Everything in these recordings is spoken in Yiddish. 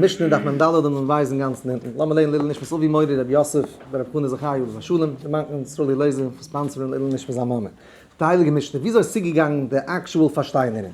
משנה דף מ ד עמוד ב' אינגאנצן אונטן. לאמיר לערנען לעילוי נשמת אבי מורי רבי יוסף ברב חנא זכי' עליו השלום, דערמאנט אונז סרולי לעזער פון ספאנסערן לעילוי נשמת זיין מאמע. די הייליגע משנה, וויאזוי איז צוגעגאנגען די actual פארשטיינערונג?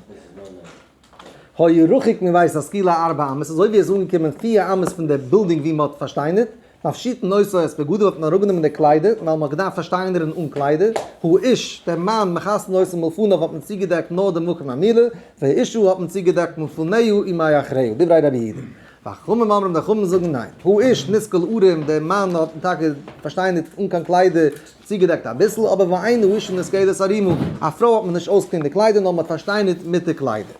היה רחוק מבית הסקילה ארבע אמות, אזוי ווי ער איז אנגעקומען פיר אמות פון די בילדינג ווי מען האט פארשטיינערט, מפשיטין אותו את בגדיו האט מען אראפגענומען די קליידער, ווייל מען האט געדארפט פארשטיינערן אן קליידער, האיש, דער מאן, מכסין אותו מלפניו האט מען צוגעדעקט נאר די מקום המילה, והאשה האט מען צוגעדעקט מלפניה ומאחריה, דברי רבי יהודה. וחכמים אומרים די חכמים זאגן ניין, האיש נסקל ערום, דער מאן האט מען טאקע פארשטיינערט אן קיין קליידער, צוגעדעקט אביסל, אבער ואין האשה נסקלת ערומה, א פרוי האט מען נישט אויסגעטון די קליידער נאר מען האט פארשטיינערט מיט די קליידער.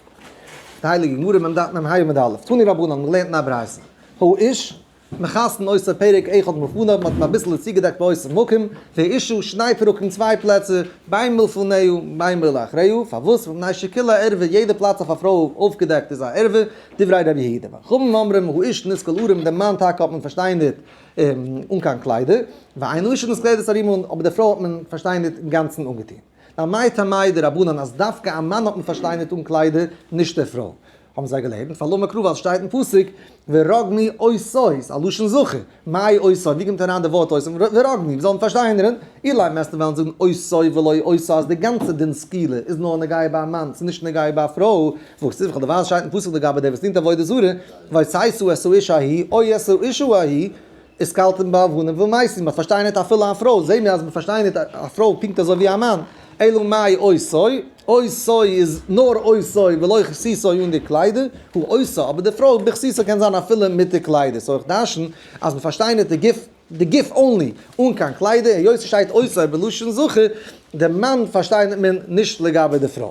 די הייליגע גמרא מ ד מ ה עמוד א', תנו רבנן, מען לערנט אין א ברייתא, האיש מכסין אותו פרק אחד מלפניו, מען האט אים אביסל צוגעדעקט באותו מקום, והאשה שני פרקים צוויי פלעצער, בין מלפניה בין מלאחריה, פארוואס? מפני שכולה ערווה, יעדע פלאץ אויף א פרוי אויפגעדעקט איז א ערווה, דברי רבי יהודה. וחכמים אומרים האיש נסקל ערום, דעם מאן טאקע האט מען פארשטיינערט אן קיין קליידער, ואין האשה נסקלת ערומה, אבער די פרוי האט מען פארשטיינערט אינגאנצן אנגעטון. נאר מאי טעמא דרבנן אז דווקא א מאן האט מען פארשטיינערט אן קליידער, נישט די פרוי? האבן זיי געלערנט, פאר למה קרא ווייל ס'שטייט אין פסוק ורגמו אותו, א לשון זכר, מאי אותו, ווי קומט אריין די ווארט אותו, ורגמו, ווי זאל מען פארשטיינערן, אילימא וועסטו וועלן זאגן אותו ולא אותה אז די גאנצע דין סקילה איז נאר נוגע ביי א מאן, ס'איז נישט נוגע ביי א פרוי, והכתיב כ'האב דערווייל שטייט אין פסוק לגבי דער וואס דינט עבודה זרה, והוצאת את האיש ההוא, או את האשה ההיא, וסקלתם באבנים ומתו, מען פארשטיינערט אפילו א פרוי, זעהן מיר אז מען פארשטיינערט א פרוי פונקט אזוי ווי א מאן, אלא מאי אותו, אותו איז נאר אותו ולא כסותו אן די קליידער, הא אותה, אבער די פרוי בכסותה קען זיין אפילו מיט די קליידער, so איך דרשן אז מען פארשטיינערט די גוף, די גוף only, אן קיין קליידער, היות ס'שטייט אותו בלשון זכר, די מאן פארשטיינערט מען נישט לגבי די פרוי.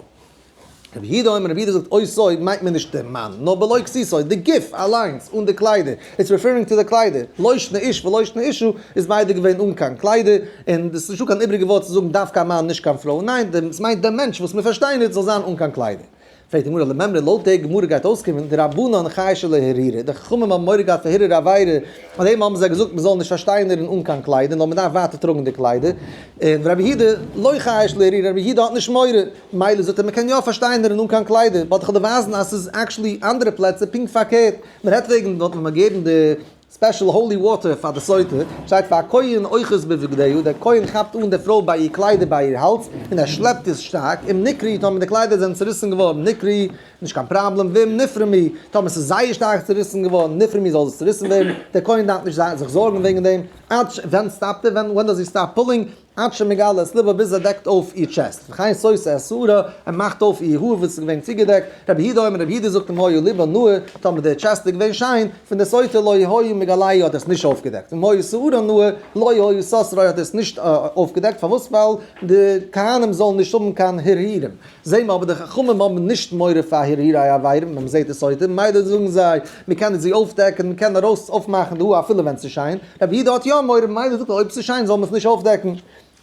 רבי יהודה אומר, רבי יהודה זאגט אותו מיינט מען נישט דעם מאן, נאר בלא כסותו, די גוף אליינס, אן די קליידער, it's referring to די קליידער, לא שנא איש ולא שנא אשה, איז ביידע געווען אן קיין קליידער, און דאס איז נישטא קיין איבריגע ווארט צו זאגן דווקא א מאן נישט קיין פרוי, ניין, עס מיינט דער מענטש וואס מען פארשטיינערט זאל זיין אן קיין קליידער. פרעגט די גמרא למימרא לויט די גמרא גייט אויסקומען דרבנן חיישי להרהורא, די חכמים האבן מורא געהאט פאר הרהור עבירה, פאר דעם האבן זיי געזאגט מען זאל נישט פארשטיינערן אן קיין קליידער נאר מען דארף ווייטער טראגן די קליידער, און רבי יהודה לא חייש להרהורא, רבי יהודה האט נישט מורא, מילא זאגט ער מען קען יא פארשטיינערן אן קיין קליידער, but איך וועל דיר ווייזן אז ס'איז actually אנדערע פלעצער פונקט פארקערט, מען רעדט וועגן דארט ווען מען געבן די special holy water פאר די סוטה, שטייט והכהן אוחז בבגדיה, דער כהן כאפט אן די פרוי ביי איר קליידער ביי איר האלז, און ער שלעפט עס שטארק, אם נקרעו טאמער די קליידער זענען צוריסן געווארן נקרעו, נישט קיין פראבלעם, ואם נפרמו, טאמער ס'איז זייער שטארק צוריסן געווארן, נפרמו זאל עס צוריסן ווערן, דער כהן דארף נישט זיך זארגן וועגן דעם, עד ש, ווען stop ט ער, ווען when does he stop pulling, עד שמגלה את לבה ביז ער דעקט אויף איר chest, וכן סותה את שערה, ער מאכט אויף איר האר וואס איז געווען צוגעדעקט, רבי יהודה אומר, רבי יהודה זאגט אם היה לבה נאה, טאמער די chest איז געווען שיין, פון די סוטה לא היה מגלהו האט ער עס נישט אויפגעדעקט, ואם היה שערה נאה, לא היה סותרו האט ער עס נישט אויפגעדעקט, פארוואס? ווייל די כהנים זאלן נישט האבן קיין הרהורים. זעהן מיר אבער די חכמים האבן נישט מורא פאר הרהורי עבירה ווען מען זעהט די סוטה, ממילא זאגן זיי מען קען זי אויפדעקן, מען קען ארויס אויפמאכן די האר אפילו ווען ס'איז שיין, רבי יהודה האט יא מורא ממילא זאגט ער אויב ס'איז שיין זאל מען עס נישט אויפדעקן.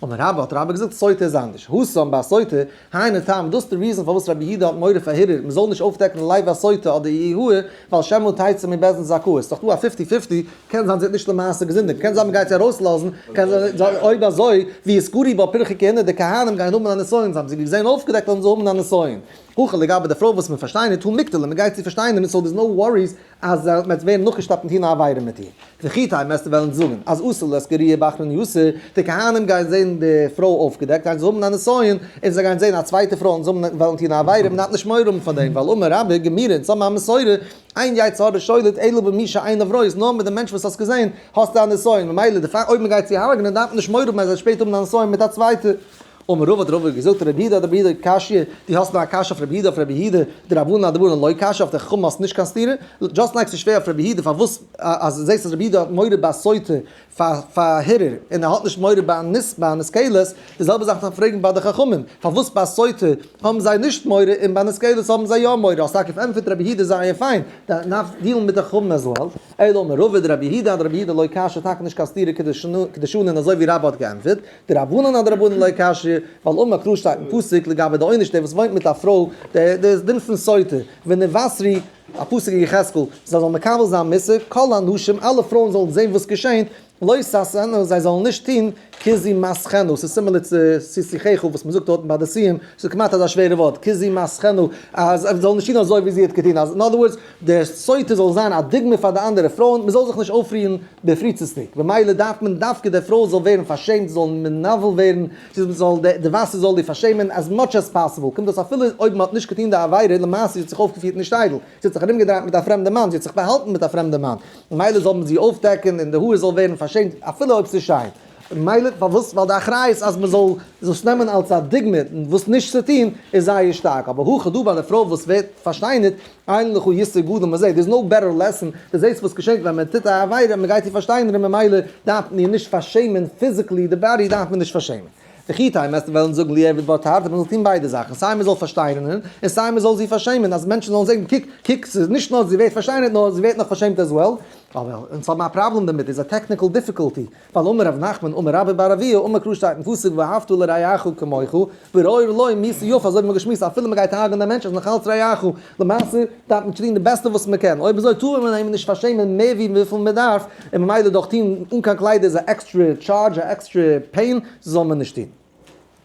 אמר רבה האט רבה געזאגט סוטה איז אנדערש, התם ביי סוטה, היינו טעם, דאס איז די reason פארוואס רבי יהודה האט מורא פאר הרהור, מען זאל נישט אויפדעקן לב הסוטה אדער איר האר, ווייל שמא תצא מבית דין זכאה, ס'איז דאך דא א fifty fifty, קען זיין זי האט נישט למעשה געזינדיגט, קען זיין מ'גייט זי ארויסלאזן, קען זיין אויב אזוי ויסגרו בה פרחי כהונה, די כהנים גייען האבן א נסיון, זיי האבן זי געזען אויפגעדעקט וועלן זיי האבן א נסיון. הכא לגבי די פרוי וואס מ'פארשטיינערט הא מיקטלא, מ'גייט זי פארשטיינערן so there's no worries אז מ'וועט ווערן נאכגעשלעפט און טון א עבירה מיט איר. וכי תימא וועסטו וועלן זאגן אז אתי לאיסגורייה באחרונייתא, די כהנים גייען זען די פרוי אויפגעדעקט גייען זיי האבן א נסיון, און זיי גייען זען א צווייטע פרוי און זיי וועלן טון א עבירה, מ'דארף נישט מורא האבן פאר דעם, ווייל אמר רבה גמירי אונז האבן א מסורה, אין יצר הרע שולט אלא במי שעיניו רואות, נאר מיט די מענטש וואס האסט געזען האסטו א נסיון, ממילא די פאקט אויב מען גייט צו הרג'נען דארף מען נישט מורא האבן אז ער וועט שפעטער האבן א נסיון מיט א צווייטע. אמר רבא האט רבא געזאגט רבי יהודה אדרבי יהודה קשיא, דו האסט נאר א קשיא אויף רבי יהודה אויף רבי יהודה דרבנן אדרבנן לא קשיא אויף די חכמים האסט נישט קיין סתירה, just like ס'איז שווער אויף רבי יהודה פארוואס אז זעסט אז רבי יהודה האט מורא ביי סוטה פאר פאר הרהור און ער האט נישט מורא ביי נס ביי נסקלת, די זעלבע זאך דארף מען פרעגן ביי די חכמים, פארוואס ביי סוטה האבן זיי נישט מורא און ביי נסקלת האבן זיי יא מורא, האסט טאקע פארענטפערט רבי יהודה זייער פיין, דארף deal ן מיט די חכמים as well, אלא אמר רבא דרבי יהודה אדרבי יהודה לא קשיא טאקע נישט קיין סתירה כדשנין אזוי ווי רבא האט געענטפערט, דרבנן אדרבנן לא קשיא, ווייל אמר קרא שטייט אין פסוק לגבי די עונש דער וואס וואוינט מיט א פרוי, דער דין פון סוטה, ונבשרי, א פסוק אין יחזקאל, זיי זאלן מקבל זיין מוסר, כל הנשים, אלע פרויען זאלן זען וואס געשענט. לא תעשינה, זיי זאלן נישט טון כזמתכנה, ס'איז similar צו שיחך וואס מ'זאגט דארטן ביי די סיום, ס'איז כמעט אזא שווערע ווארט, כזמתכנה, אז זיי זאלן נישט טון אזוי ווי זי האט געטון, אז in other words, די סוטה זאל זיין א דוגמא פאר די אנדערע פרויען, מ'זאל זיך נישט אויפרירן בפריצות'דיג, במילא דארף מען דווקא די פרוי זאל ווערן פארשעמט, זאל מנוול ווערן, זי זאל, די וואסער זאל איר פארשעמען as much as possible, קומט אויס אפילו אויב מ'האט נישט געטון די עבירה, למעשה זי האט זיך אויפגעפירט נישט איידל, זי האט זיך ארומגעדרייט מיט א פרעמדע מאן, זי האט זיך באהאלטן מיט א פרעמדע מאן, ממילא זאל מען זי אויפדעקן און די האר זאל ווערן פארשעמט אפילו אויב ס'איז שיין. ממילא פארוואס? ווייל די אחריות אז מען זאל דאס נעמען אלס א דוגמא וואס נישט צו טון איז זייער שטארק, אבער הכא דא ביי די פרוי וואס ווערט פארשטיינערט, אין לך יסור גדול מזה, there is no better lesson, דו זעסט וואס געשענט ווען מען טוט א עבירה, מען גייט איר פארשטיינערן ממילא דארף מען איר נישט פארשעמען physically, די body דארף מען נישט פארשעמען. וכי תימא וועסטו וועלן זאגן ליעבד בה תרתי, מען זאל טון ביידע זאכן, סיי מען זאל פארשטיינערן און סיי מען זאל זי פארשעמען, אז מענטשן זאלן זען, קוק, קוק, ס'איז נישט נאר זי ווערט פארשטיינערט נאר זי ווערט נאך פארשעמט as well, אבער אונז האבן א פראבלעם דערמיט, איז א technical difficulty, ווייל אמר רב נחמן אמר רבה בר אבוה אמר קרא שטייט אין פסוק ואהבת לרעך כמוך וראוי לו מיתה יפה אזוי ווי מ'האט געשמועסט אפילו מ'גייט הרג'ענען א מענטש איז נאך אלץ רעך, למעשה דארף מען טון די בעסטע וואס מ'קען, אויב אזוי טאר מען אים נישט פארשעמען מער ווי וויפיל מ'דארף, און ממילא דורך טון אן קיין קליידער איז א עקסטרע טשארדזש א עקסטרע pain, זאל מען נישט טון.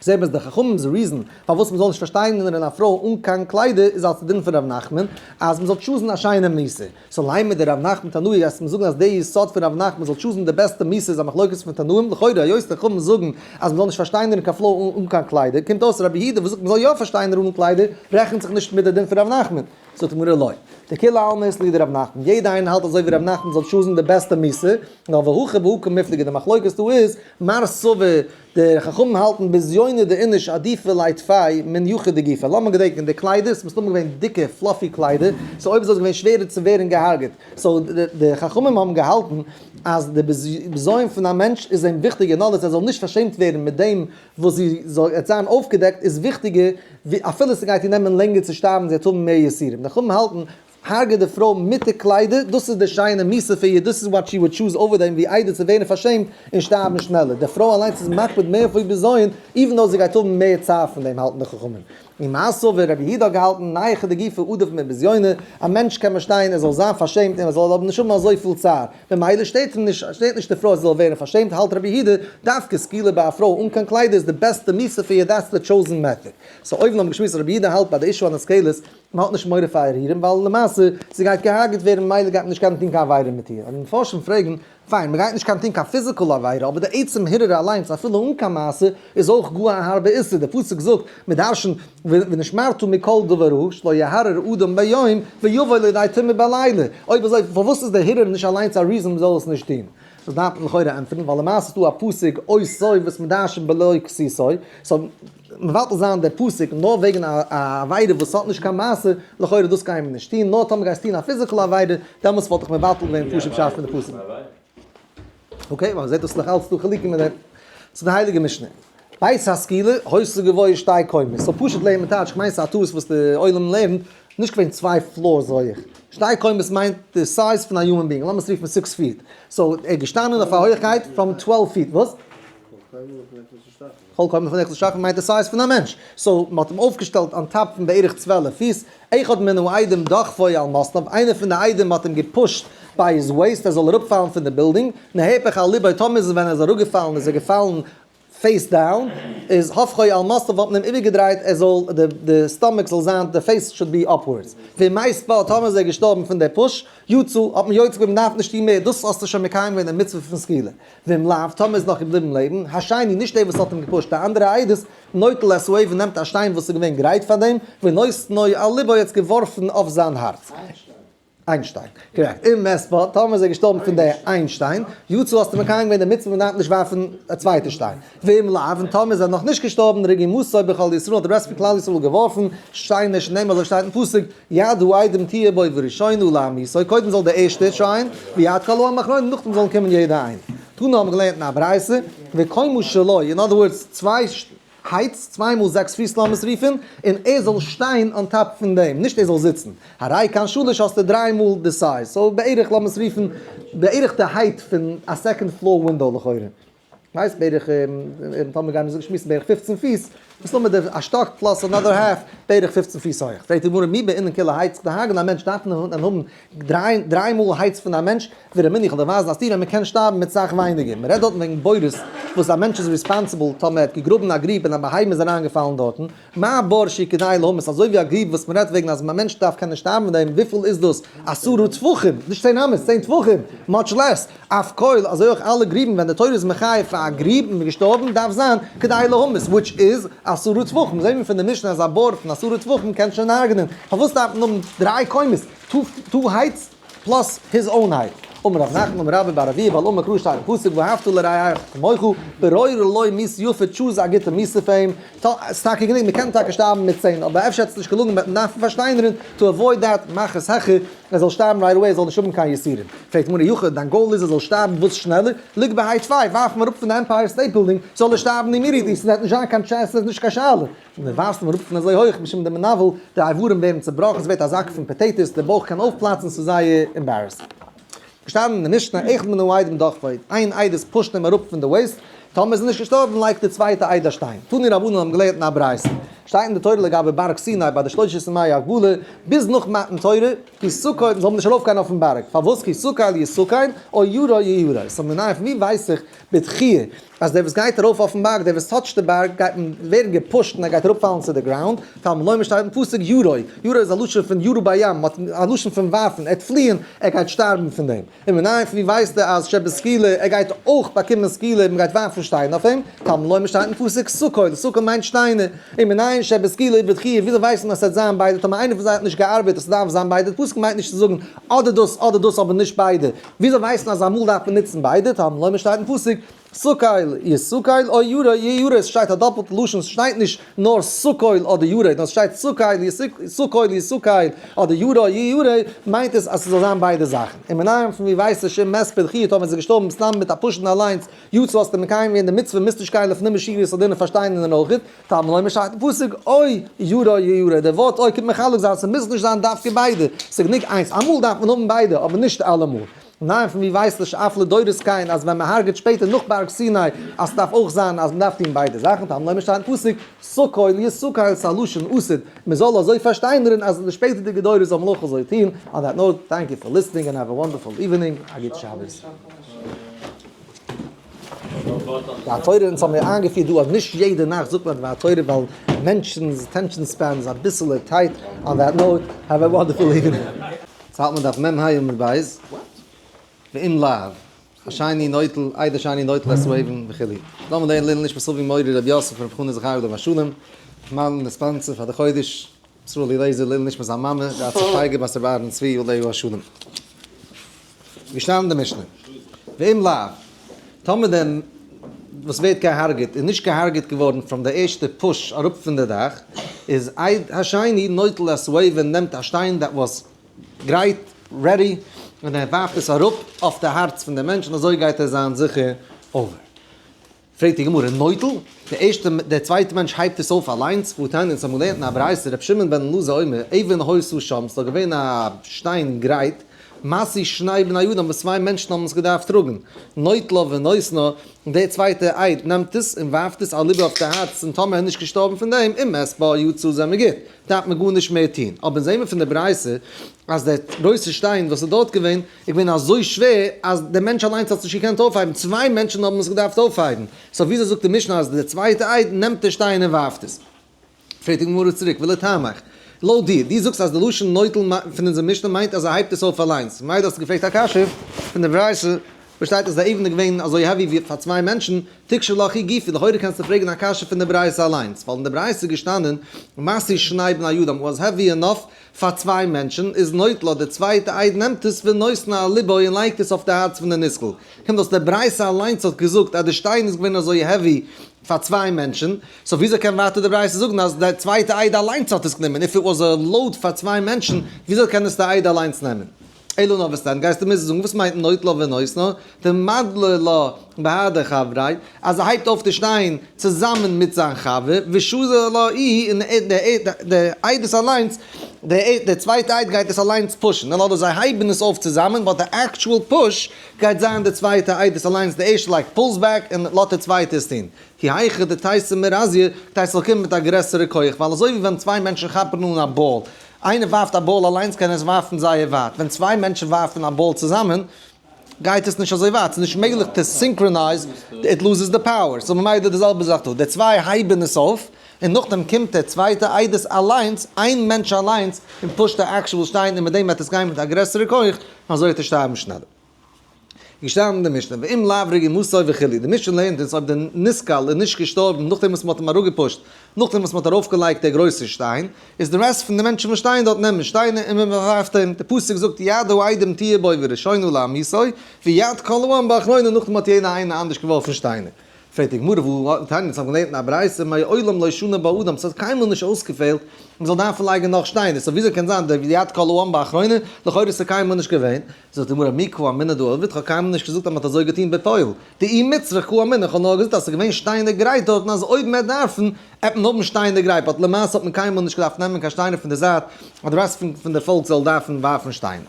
זעהט מען אז די חכמים'ס reason פארוואס מ'זאל נישט פארשטיינערן א פרוי אן קיין קליידער איז אלס די דין פון ר' נחמן אז מ'זאל choose ן א שיינע מיתה. so לימא דר' נחמן תנאי אז מ'זאגן אז די יסוד פון ר' נחמן זאל choose ן די בעסטע מיתה איז א מחלוקת פון תנאים, לכאורה היות די חכמים זאגן אז מ'זאל נישט פארשטיינערן קיין פרוי אן קיין קליידער קומט אויס רבי יהודה וואס זאגט מ'זאל יא פארשטיינערן אן קליידער רעכנט זיך נישט מיט די דין פון ר' נחמן. זאגט די גמרא לא. דכולי עלמא אית להו כדר' נחמן, יעדע איינער האלט אזוי ווי ר' נחמן זאל choose ן די בעסטע מיתה, נאר והכא בהא קמיפלגי די מחלוקת דא איז, מר סבר, די חכמים האלטן בזיונא דאיניש עדיפא ליה טפי מן יחא דגופא, לאמיר געדענקען די קליידער, ס'איז מסתמא געווען דיקע fluffy קליידער, so אויב אזוי איז געווען שווערער צו ווערן געהארגעט, so די חכמים האבן געהאלטן אז די בזיון פון א מענטש איז אים וויכטיגער נאר דאס ער זאל נישט פארשעמט ווערן מיט דעם וואס זי זאל יעצט זיין אויפגעדעקט איז וויכטיגער ווי אפילו ס'גייט איר נעמען לענגער צו שטארבן זי וועט האבן מער יסורים. די חכמים האלטן הרג'ע די פרוי מיט די קליידער, דאס איז די שיינע מיתה פאר איר, דאס איז what she would choose over דעם ווי איידער צו ווערן פארשעמט און שטארבן שנעלער. די פרוי אליינס איז מקפיד מער אויף איר בזיון, even though זי גייט האבן מער צער פון דעם האלטן די חכמים. ומר סבר רבי יהודה האט געהאלטן נייחא דגופא עדיף מבזיונא, א מענטש קען באשטיין ער זאל זיין פארשעמט און ער זאל אבער נישט האבן אזויפיל צער, ממילא שטערט אים נישט שטערט נישט די פרוי אז זי זאל ווערן פארשעמט, האלט רבי יהודה, דווקא סקילה ביי א פרוי אן קיין קליידער איז די בעסטע מיתה פאר איר that's the chosen method. so אויבן האבן געשמועסט אז רבי יהודה האלט ביי די אשה הנסקלת, מען האט נישט מורא פאר הרהורים ווייל למעשה זי גייט געהארגעט ווערן ממילא גייט מען נישט קענען טון קיין עבירה מיט איר, און מפרשים פרעגן, פיין, מען גייט נישט קיין טון קיין physical עבירה, אבער די עצם הרהור אליינס אפילו אן קיין מעשה איז אויך גאר א הארבע איסור, דער פסוק זאגט, מיר דרש'ן, ונשמרת מכל דבר רע, שלא יהרהר אדם ביום, ויבוא לידי טומאה בלילה. אויב אזוי פארוואס איז דער הרהור נישט אליינס א reason מען זאל עס נישט טון? דאס דארף מען לכאורה ענטפערן, ווייל למעשה איז דא א פסוק אותו וואס מען דרש'נט בלא כסותו, so מבטל זיין דער פסוק נאר וועגן א עבירה וואס האט נישט קיין מעשה, לכאורה דאס גייען מיר נישט טון, נאר טאמער גייסט טון א physical עבירה, דעמאלטס וואלט איך מבטל געווען פשוט פשט פון די פסוק. okay, ווייל מ'זעט דאס נאך אלץ דא חילוקים מיט דעם. צו די הייליגע משנה. בית הסקילה, היתה גבוהה שתי קומות. so פשוט לערנט מען טייטש, כ'מיין ס'איז א טעות וואס די עולם לערנט, נישט געווען צוויי floors הויעך. שתי קומות מיינט די size פון א human being, לאמיר עס רופן six feet. so ער איז געשטאנען אויף א הויעכקייט פון 12 feet, וואס? כל קומה לפניך לשחר מיינט די size פון א מענטש. so מ'האט אים אויפגעשטעלט on top פון בערך 12 פיס, אחד מן העדים דחפו על מתניו, איינער פון די עדים האט אים געפושט ביי his waist ער זאל אראפפאלן פון די בילדינג, נהפך על לבו טאמער איז ווען ער איז אראפגעפאלן איז ער געפאלן face down, איז הפכו על מתניו האט מען אים איבערגעדרייט ער זאל די stomach זאל זיין די face should be upwards, ואם מת בה טאמער איז ער געשטארבן פון די push, יצא, האט מען יוצא געווען מ'דארף נישט טון מער, דאס האסטו שוין מקיים געווען די מצוה פון סקילה. ואם לאו, טאמער איז נאך געבליבן לעבן, השני, נישט דער וואס האט אים געפושט, די אנדערע עדות, נוטל את האבן נעמט א שטיין וואס איז געווען גרייט פאר דעם, ונותנו על לבו האט עס געווארפן אויף זיין הארץ. איין שטיין. correct. אם מת בה, טאמער איז ער געשטארבן פון די איין שטיין, יצא האסטו מקיים געווען די מצוה מען דארף נישט ווארפן א צווייטע שטיין. ואם לאו, און טאמער איז ער נאך נישט געשטארבן, רגימתו בכל ישראל האט די rest פון כלל ישראל געווארפן שטיינער, שנאמר אזוי שטייט אין פסוק, יד העדים תהיה בו בראשונה להמיתו, קודם זאל דער ערשטער שרייען, ויד כל העם אחרונה, נאכדעם זאלן קומען יעדער איינער. תנא האבן געלערנט אין א ברייתא, וקומה שלו, in other words, צוויי heights, צוויי מאל זעקס פיס לאמיר עס רופן, און ער זאל שטיין on top פון דעם, נישט ער זאל זיצן. הרי כאן שלש האסטו דריי מאל די size, so בערך לאמיר עס רופן, בערך די height פון א second floor window לכאורה. ווייסט בערך, טאמער גיימיר זאגן שמועסן בערך 15 פיס, מסתמא די א שטאק plus another half, בערך 15 פיס הויך. פרעגט די גמרא מי בעינן כוליה height דהרג'ענען א מענטש דארף מען דען האבן דריי מאל height פון א מענטש? ורמינהו איך וועל דיר ווייזן א סתירה מען קען שטארבן מיט סאך ווייניגער. מען רעדט דארטן וועגן בורות וואס א מענטש איז responsible טאמער ער האט געגראבן א גריב און א בהמה איז אריינגעפאלן דארטן. מה בור שהוא כדי להמית אזוי ווי א גריב וואס מען רעדט וועגן אז א מענטש דארף קענען שטארבן פון דעם וויפיל איז דאס? 10 טפחים, נישט 10 אמות, 10 טפחים, much less. אף כל, אזוי אויך אלע גריבן, ווען די תורה איז מחייב פאר א גריב און געשטארבן, דארף זיין כדי להמית, which is 10 טפחים. זעהן מיר פון די משנה אז א בור פון 10 טפחים קען שוין הרג'נען. פארוואס דארף מען האבן דריי קומות? Two heights plus his own height. אמר רב נחמן אמר רבה בר אבוה בלעם קרא שטייט אין פסוק ואהבת לרעך כמוך ברור לו מיתה יפה choose א גוטע מיתה פאר אים. ס'איז טאקע גענוג, מ'קען טאקע שטארבן מיט 10, אבער אפשר האט עס נישט געלונגען מיטן דארפן פארשטיינערן, to avoid that, מאך עס העכער, ער זאל שטארבן right away, ער זאל נישט האבן קיין יסורים. פרעגט גמרא אי הכי, דיין goal איז ער זאל שטארבן וואס שנעלער, ליגבה האי טפי, ווארף אים אראפ פון די Empire State Building, זאל ער שטארבן immediately, ס'וועט נישט זיין קיין chance, ס'איז נישט קיין שאלה. און דו ווארפסט אים אראפ פון אזוי הויך, משום דמנוול, די איברים ווערן צעבראכן, ס'ווערט א זאק פון potatoes, די בויך קען אויפפלאצן, ס'איז זייער embarrassing. געשטאנען אין די משנה, אחד מן העדים דוחפו, איין עדות push ט אים אראפ פון די waist, טאמער איז ער נישט געשטארבן לייגט די צווייטע עד א שטיין. תנו רבנן האבן געלערנט אין א ברייתא. שטייט אין די תורה לגבי בארג סיני ביי די שלושת ימי הגבלה, ביז נאך מתן תורה, כי תקל, זאל מען נישט ארויפגיין אויפן בארג. פארוואס? כי תקל יסקל, או ירה יירה. so מנין פון ווי ווייס איך בדחיה אז דער וואס גייט ארויף אויפן בארג, דער וואס touch ט די בארג, גייט מען ווערן גע push ט און ער גייט אראפפאלן צו די ground. תלמוד לומר שטייט אין פסוק ירה. ירה איז א לשון פון ירו בים, א לשון פון ווארפן, ער וועט פליען, ער גייט שטארבן פון דעם. און מנין פון ווי ווייסט ער אז שבסקילה, ער גייט אויך באקומען סקילה, מען גייט ווארפן שטיינער אויף אים? תלמוד לומר שטייט אין פסוק סקול, סקול מיינט שטיינער. און מנין שבסקילה ובדחיה, וויאזוי ווייסט מען אז עס וועט זיין ביידע, טאמער איינער פון זיי האט נישט געארבעט, עס דארף זיין ביידע, די פסוק מיינט נישט צו זאגן אדער דאס אדער דאס אבער נישט ביידע. וויאזוי ווייסט מען אז אמאל דארף מען נוצן ביידע? תלמוד לומר שטייט אין פסוק סקול יסקל או ירה יירה, עס שטייט א דאפלטע לשון, עס שטייט נישט נאר סקול אדער ירה, נאר עס שטייט סקול יסקל אדער ירה יירה, מיינט עס אז עס זאל זיין ביידע זאכן. און מנין פון ווי ווייסט ער שאם מת בדחיה טאמער איז ער געשטארבן סתם מיט א push ן אליינס, יצא האסטו מקיים געווען די מצוה מוזט נישט גיין לפנים משורת הדין און פארשטיינערן אויכעט, תלמוד לומר שטייט אין פסוק או ירה יירה, דער ווארט או קומט מחלק זיין, ס'מוז נישט זיין דווקא ביידע, ס'איז גענוג איינס, אמאל דארף מען האבן ביידע אבער נישט אלעמאל. ניין פון ווי ווייסט שאף לדורות כן אז ווען מען הרג'עט שפעטער נאך בארג סיני אז ס'דארף אויך זיין אז מ'דארף טון ביידע זאכן תלמוד לומר שטייט אין פסוק סקול יסקל ס'א לשון עתיד מ'זאל אזוי פארשטיינערן אז די שפעטערדיגע דורות זאלן אויך אזוי טון. On that note, thank you for listening and have a wonderful evening, א גוט שבת. די התורה אונז האבן מיר איינגעפירט דא אז נישט יעדע נאכט זאגט מען דבר תורה ווייל מענטשנ'ס attention span איז אביסעלע tight. On that note, have a wonderful evening. יעצט האלט מען דף מ ה עמוד בית, ואם לאו, השני נוטל, עד השני נוטל את האבן וכו'. לאמיר לערנען לעילוי נשמת אבי מורי רבי יוסף רבי חנא זכרי' עליו השלום, מאלן די sponsor פאר די חודש, ישראל אליעזר לעילוי נשמת זיין מאמע, די עצי פייגא בת רבי אהרן צבי עליו השלום. געשטאנען די משנה, ואם לאו, טאמער דער וואס ווערט געהארגעט איז נישט געהארגעט געווארן פון די ערשטע push אראפ פון די דאך, איז עד השני נוטל את האבן נעמט א שטיין that was גרייט, ready, און ער ווארפט עס אראפ אויף די הארץ פון די מענטש און אזוי גייט ער זיין זיכער over. פרעגט די גמרא, נוטל? די ערשטע, דער צווייטע מענטש הייבט עס אויף אליינס, והתניא אונז האבן געלערנט אין א ברייתא, רבי שמעון בן אלעזר אומר, אבן היתה שם, ס'איז דאך געווען א שטיין גרייט, משאו שני בני אדם וואס צוויי מענטשן האבן עס געדארפט טראגן, נוטלה ונותנה, און דער צווייטער עד נעמט עס און ווארפט עס על לבו אויף די הארץ, און טאמער ער איז נישט געשטארבן פון דעם, אם מת בה יצא זעמיר גוט, דארף מען גארנישט מער טון. אבער זעהן מיר פון די ברייתא אז דער גרויסער שטיין וואס איז דארט געווען, איז געווען אזוי שווער אז דער מענטש אליינס האט עס נישט געקענט אויפהייבן, צוויי מענטשן האבן עס געדארפט אויפהייבן, so וויאזוי זאגט די משנה אז דער צווייטער עד נעמט די שטיין און ווארפט עס? פרעגט די גמרא צוריק, ולטעמיך, לויט דיר, דו זאגסט אז די לשון נוטל פון אונזער משנה מיינט אז ער הייבט עס אויף אליינס, מילא האסטו געפרעגט א קשיא פון די ברייתא וואס שטייט אז די אבן איז געווען אזוי heavy ווי פאר צוויי מענטשן, תיקשי לך היא גופא, לכאורה קענסטו פרעגן א קשיא פון די ברייתא אליינס, ווייל אין די ברייתא איז געשטאנען משאו שני בני אדם was heavy enough פאר צוויי מענטשן, איז נוטלה, די צווייטע עד נעמט עס ונותנה על לבו און לייגט עס אויף די הארץ פון די נסקל. קומט אויס די ברייתא אליינס האט געזאגט אז די שטיין איז געווען אזוי heavy פאר צוויי מענטשן, so וויאזוי קען ווייטער די ברייתא זאגן אז די צווייטע עד אליינס האט עס גענומען, if it was a load פאר צוויי מענטשן, וויאזוי קען עס די עד אליינס נעמען? אלא נאר וואס דען גייסטו מוזן זאגן וואס מיינט נוטלה ונותנה, דמדלי לה בהדי חבריה, אז ער הייבט אויף די שטיין צוזאמען מיט זיין חבר, ושזר לה איהו, און די עדות אליינס, די צווייטע עד גייט עס אליינס push ן, אדער זיי הייבן עס אויף צוזאמען, but די actual push גייט זיין די צווייטע עדות אליינס, די ערשטע like pulls back און לאזט די צווייטע עס טון. כי היכי דתיתי מרזיא, כדי ס'זאל קומען מיט א גרעסערע כח, ווייל אזוי ווי ווען צוויי מענטשן כאפן אן א באל, איינער ווארפט א באל אליינס קען עס ווארפן זייער ווייט, ווען צוויי מענטשן ווארפן א באל צוזאמען גייט עס נישט אזוי ווייט, ס'איז נישט מעגליך to synchronize, it loses the power, so ממילא די זעלבע זאך דא, די צוויי הייבן עס אויף, און נאכדעם קומט דער צווייטע עדות אליינס, איין מענטש אליינס, און push ט די actual שטיין און מיט דעם וועט עס גיין מיט א גרעסערע כח, און אזוי וועט ער שטארבן שנעלער. געשטאנען אין די משנה, ואם לאו רגימתו וכו', די משנה לערנט אונז אויב דער נסקל איז נישט געשטארבן נאכדעם וואס מען האט אים אראפגעפושט, נאכדעם וואס מען האט ארויפגעלייגט דער גרויסער שטיין, איז די rest פון די מענטשן וואס שטייען דארט נעמען שטיינער און מען באווארפט אים, די פסוק זאגט יד העדים תהיה בו בראשונה להמיתו, ויד כל העם באחרונה, נאכדעם האט יעדער איינער אנדערש געווארפן שטיינער. פרעגט די גמרא והא תניא, אונז האבן געלערנט אין א ברייתא מעולם לא שנה באדם, ס'האט קיינמאל נישט אויסגעפעלט מען זאל דארפן לייגן נאך שטיינער, so וויאזוי קען זיין די יד כל העם באחרונה, לכאורה איז ס'קיינמאל נישט געווען, זאגט די גמרא מי קא אמינא דעביד, כ'האב קיינמאל נישט געזאגט אז מ'האט אזוי געטון בפועל, דאי מיצרך קא אמינא, כ'האב נאר געזאגט אז ס'איז געווען שטיינער גרייט דארטן אז אויב מ'עט דארפן, עט מען האבן שטיינער גרייט, but למעשה האט מען קיינמאל נישט געדארפט נעמען קיין שטיינער פון די זייט אז די rest פון די פאלק זאל דארפן ווארפן שטיינער.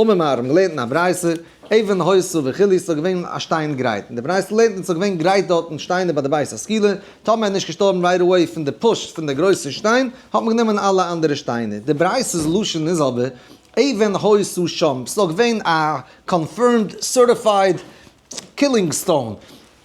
אמר מר, האבן געלערנט אין א ברייתא, אבן היתה וכו', ס'איז געווען א שטיין גרייט, און די ברייתא לערנט אונז ס'איז געווען גרייט דארטן שטיינער ביי די בית הסקילה, טאמער איז נישט געשטארבן right away פון די push פון די גרויסע שטיין, האט מען גענומען אלע אנדערע שטיינער. די ברייתא'ס לשון איז אבער, אבן היתה שם, ס'איז דאך געווען א confirmed certified killing stone,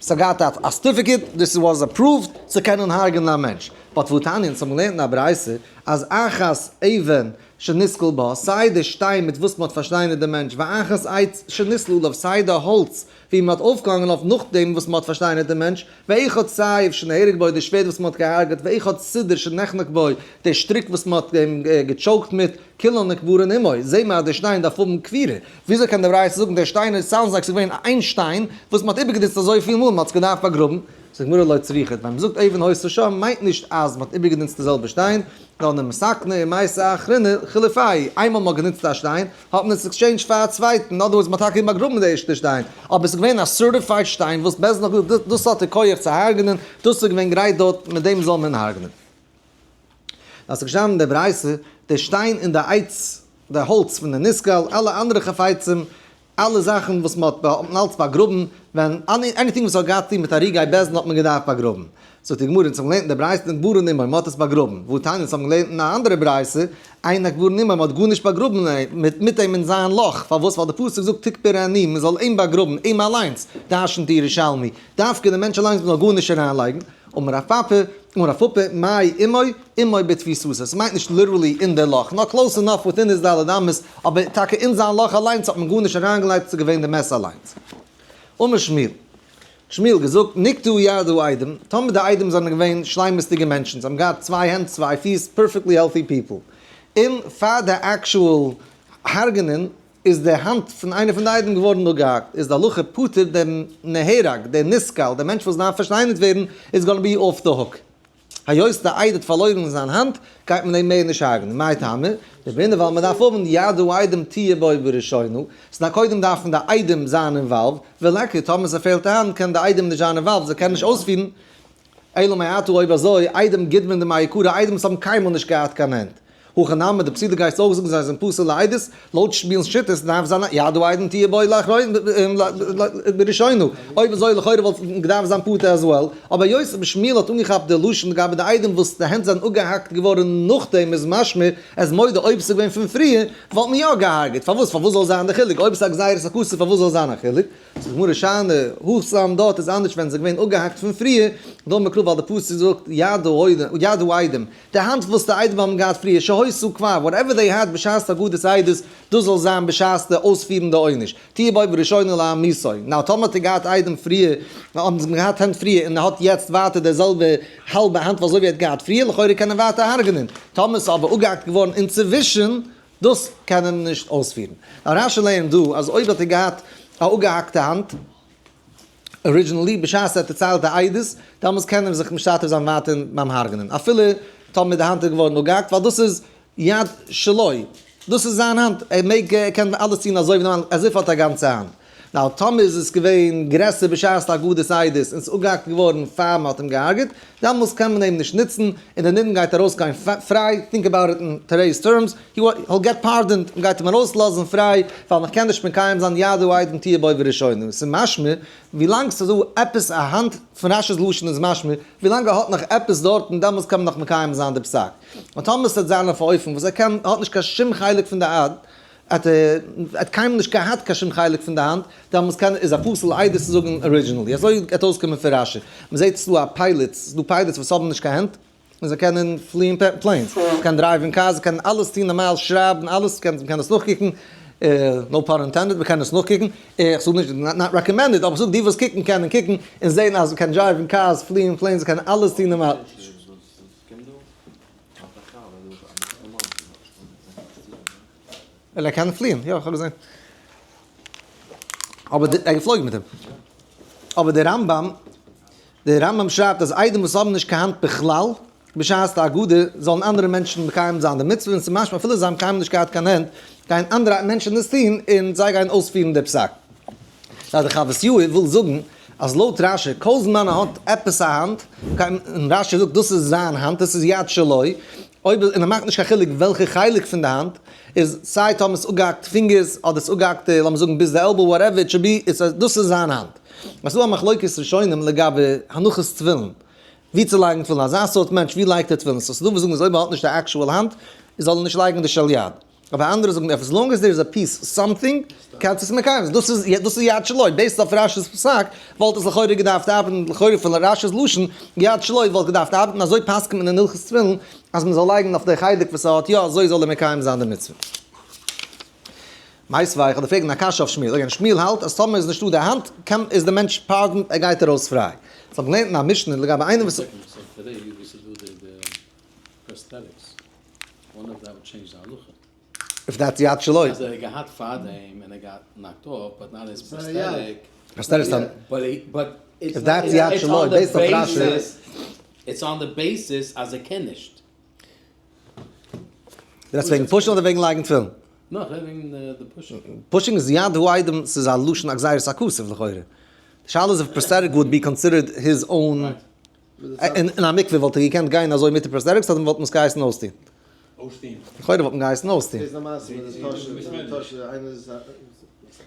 ס'האט געהאט א certificate, this was approved צו קענען הרג'נען א מענטש. but והתניא, אונז האבן געלערנט אין א ברייתא אז אחת אבן שנסקל בה, סיי די שטיין מיט וואס מ'האט פארשטיינערט די מענטש, ואחת עץ שניתלה עליו, סיי די האלץ ווי מ'האט אויפגעהאנגען אויף נאכדעם וואס מ'האט פארשטיינערט די מענטש, ואחד סייף שנהרג בו, די שווערד וואס מ'האט געהארגעט, ואחד סודר שנחנק בו, די שטריק וואס מ'האט אים גע choke ט מיט, כולן נקברין עמו, זעהט מען אז די שטיין דארף האבן קבירה, וויאזוי קען די ברייתא זאגן דער שטיין איז sounds like ס'איז געווען איין שטיין וואס מ'האט איבערגענוצט אזויפיל מאל מ'האט עס געדארפט באגראבן? זאגט גמרא לא צריכא, ווען מ'זאגט אבן היתה שם מיינט נישט אז מ'האט איבערגענוצט די זעלבע שטיין, נאר דמתקנא ומייתי אחרינא חילופייהו, איינמאל מ'האט גענוצט א שטיין האט מען עס exchange ט פאר א צווייטן, in other words מ'האט טאקע באגראבן די ערשטע שטיין, אבער ס'איז געווען א certified שטיין וואס בית דין האט געזאגט דאס האט די כח צו הרג'נען, דאס איז געווען גרייט דארט מיט דעם זאל מען הרג'נען. דאס איז געשטאנען אין די ברייתא, די שטיין און די עץ, די האלץ פון די נסקל, אלע אנדערע חפצים, אלע זאכן וואס מען האט האט מען אלץ באגראבן, ווען anything וואס האט געהאט צו טון מיט הרוגי בית דין האט מען געדארפט באגראבן. זאגט די גמרא, אונז האבן געלערנט אין די ברייתא נקברין עמו, מען האט עס באגראבן. והתניא, אונז האבן געלערנט אין א אנדערע ברייתא, אין נקברין עמו, מען האט גארנישט באגראבן מיט אים אין זיין לאך, פארוואס? ווייל די פסוק זאגט תקברנו, מען זאל אים באגראבן, אים אליינס, דרש'נט די ירושלמי, דווקא די מענטש אליינס מען זאל גארנישט אריינלייגן. אמר רב פפא, אמר רב פפא, מאי עמו, עמו בתפיסתו, ס'מיינט נישט literally אין די לאך, נאר close enough within his ד' אמות, אבער טאקע אין זיין לאך אליינס האט מען גארנישט אריינגעלייגט, ס'איז געווען די מת אליינס. אמר שמואל, שמואל געזאגט, נקטעו יד העדים, טאמער די עדים זענען געווען שלימות'דיגע מענטשן, זיי האבן געהאט צוויי הענט צוויי פיס, perfectly healthy people, און פאר די actual הרג'נען איז די האנט פון איינער פון די עדים געווארן אפגעהאקט, איז די הלכה פטור דעם נהרג, דער נסקל, דער מענטש וואס דארף פארשטיינערט ווערן, איז gonna be off the hook. היות די עד האט פארלוירן זיין האנט, גייט מען אים מער נישט הרג'נען. מאי טעמא? דבעינא ווייל מען דארף האבן יד העדים תהיה בו בראשונה, ס'נאר קודם דארפן די עדים זיין involved, וליכא טאמער ס'פעלט א האנט קען די עדים נישט זיין involved, זיי קענען נישט אויספירן, אלא מעתה אויב אזוי, עדים גודמין דמעיקרא, עדים וואס האבן קיינמאל נישט געהאט קיין הענט. הכא נמי, די פסול'ע גייסט אויך זאגן זיי זענען פסול לעדות, לויט שמואל'ס שיטות דארף זיין א יד העדים תהיה בו בראשונה, אויב אזוי לכאורה וואלט געדארפט זיין פטור as well, אבער היות רבי שמואל האט אנגעכאפט די לשון לגבי די עדים וואס די הענט זענען אפגעהאקט געווארן נאכדעם איז משמע ער איז מודה אויב ס'איז געווען פון פריער וואלט מען יא געהארגעט, פארוואס פארוואס זאל זיין די חילוק אויב ס'איז א גזירת הכתוב פארוואס זאל זיין א חילוק? זאגט די גמרא שאני התם דארט איז אנדערש ווען ס'איז געווען אפגעהאקט פון פריער, דאמר קרא ווייל די פסוק זאגט יד העדים, די האנט וואס די עדים האבן געהאט פריער, שהיתה כבר, whatever they had בשעת הגדת עדות, דאס זאל זיין בשעת די אויספירן די עונש, תהיה בו בראשונה להמיתו, now טאמער האט ער געהאט עדים פריער, האבן זיי געהאט הענט פריער און ער האט יעצט ווייטער די זעלבע האלבע האנט ווי אזוי ווי ער האט געהאט פריער, לכאורה קען ער ווייטער הרג'נען, טאמער ס'איז אבער אפגעהאקט געווארן אינצווישן, דאס קען ער נישט אויספירן. now רש"י לערנט דא אז אויב האט ער געהאט א אפגעהאקטע האנט originally בשעת ער האט דערציילט די עדות, דאמאלס קען ער זיך משתתף זיין ווייטער ביים הרג'נען אפילו טאמער די האנט איז געווארן אפגעהאקט ווייל דאס איז יד שלו. דאס איז זיין האנט, ער מעג, ער קען אלעס טון אזוי ווי נארמאל, as if ער האט א גאנצע האנט. Now, טאמער איז עס געווען גרעסער בשעת אגודת עדות און ס'איז אפגעהאקט געווארן פאר מ'האט אים געהארגעט, דאמאלס קען מען אים נישט נוצן, און דער נידון גייט ארויסגיין פריי, think about it in today's terms, he'll get pardoned, מ'גייט אים ארויסלאזן פריי, ווייל מ'קען נישט מקיים זיין יד העדים תהיה בו בראשונה. ס'איז משמע, ווילאנג ס'איז דא עפעס א האנט, פון רש"י'ס לשון איז משמע, ווילאנג ער האט נאך עפעס דארטן, דאמאלס קען מען נאך מקיים זיין די פסק. און טאמער ס'וועט זיין אויף א אופן וואס ער קען, האט נישט קיין שום חלק פון די האנט, האט ער קיינמאל נישט געהאט קיין שום חלק פון די האנט, דאמאלס קען איז א פסול עדות צו זאגן originally. אזוי גייט אויסקומען פון רש"י. מ'זעט ס'איז דא א pilot, ס'איז דא pilots וואס האבן נישט קיין הענט, און זיי קענען פליען planes, זיי קענען דרייווען cars, זיי קענען אלעס טון נארמאל, שרייבן אלעס, מ'קען עס נאכקוקן, no pun intended, מ'קען עס נאכקוקן, איך זאג נישט, not recommended, אבער איך זאג די וואס קוקן קענען קוקן און זען אז מ'קען דרייווען cars, פליען planes, זיי קענען אלעס טון נארמאל. ווייל ער קען פליען, יא איך האב געזען. אבער ער איז געפלויגן מיט אים. אבער דער רמב"ם, דער רמב"ם שרייבט אז עדים וואס האבן נישט קיין האנט בכלל, בשעת די אגודה, זאלן אנדערע מענטשן מקיים זיין די מצוה, און ס'איז משמע אפילו זיי האבן קיינמאל נישט געהאט קיין הענט, גייען אנדערע מענטשן עס טון, און זיי גייען אויספירן די פסק. זיי די חוות יאיר וויל זאגן אז לויט רש"י כל זמן ער האט עפעס א האנט, און רש"י זאגט דאס איז זיין האנט, דאס איז יד שלו, אויב און ער מאכט נישט קיין חילוק וועלכע חלק פון די האנט, איז סיי טאמער ס'איז אפגעהאקט פינגערס אדער ס'איז אפגעהאקט לאמיר זאגן ביז די elbow whatever it should be, איז דאס איז זיין האנט. עס איז דא א מחלוקת ראשונים לגבי הנחת תפילין, ווי צו לייגן תפילין, אזא סארט מענטש ווי לייגט ער תפילין, סאו ס'איז דא וואס זאגן אז אויב ער האט נישט די actual האנט, זאל ער נישט לייגן די של יד. אבער אנדערע זאגן as long as there is a piece something קענסט עס מקיים זיין, דאס איז דאס איז יד שלו, based אויף רש"י'ס פסק וואלט עס לכאורה געדארפט ארבעטן, לכאורה פון רש"י'ס לשון יד שלו וואלט געדארפט ארבעטן, אזוי פסק'נט מען אין הלכות תפילין אז מען זאל לייגן אויף די חלק וואס ער האט יא, אזוי זאל ער מקיים זיין די מצוה. מיתיבי, איך האב דיר פרעגן א קשיא אויף שמואל, again שמואל האלט אז טאמער איז נישטא די האנט קען איז די מענטש pardoned ער גייט ארויס פריי. ס'האט מען געלערנט אין א משנה לגבי איינער וואס. Wonder if that would change די הלכה. If that's יד שלו. אז ער האט געהאט פארדעם און ער got knocked off but now he's prosthetic. Prosthetic איז but if that's יד שלו based אויף רש"י. It's on the basis אז ער קען נישט. דו רעדסט וועגן pushing אדער וועגן לייגן תפילין? No, איך רעד וועגן די pushing. Pushing איז יד העדים, ס'איז א לשון א גזירת הכתוב לכאורה. די שאלה איז if prosthetic would be considered his own. אין א מקווה וואלט ער געקענט גיין אזוי מיט די prosthetics אדער וואלט מען עס געהייסן אויסטון? אויסטון. לכאורה וואלט מען געהייסן אויסטון. איז א מעשה מיט די טאהשער, מיט די טאהשער, איינער איז זיך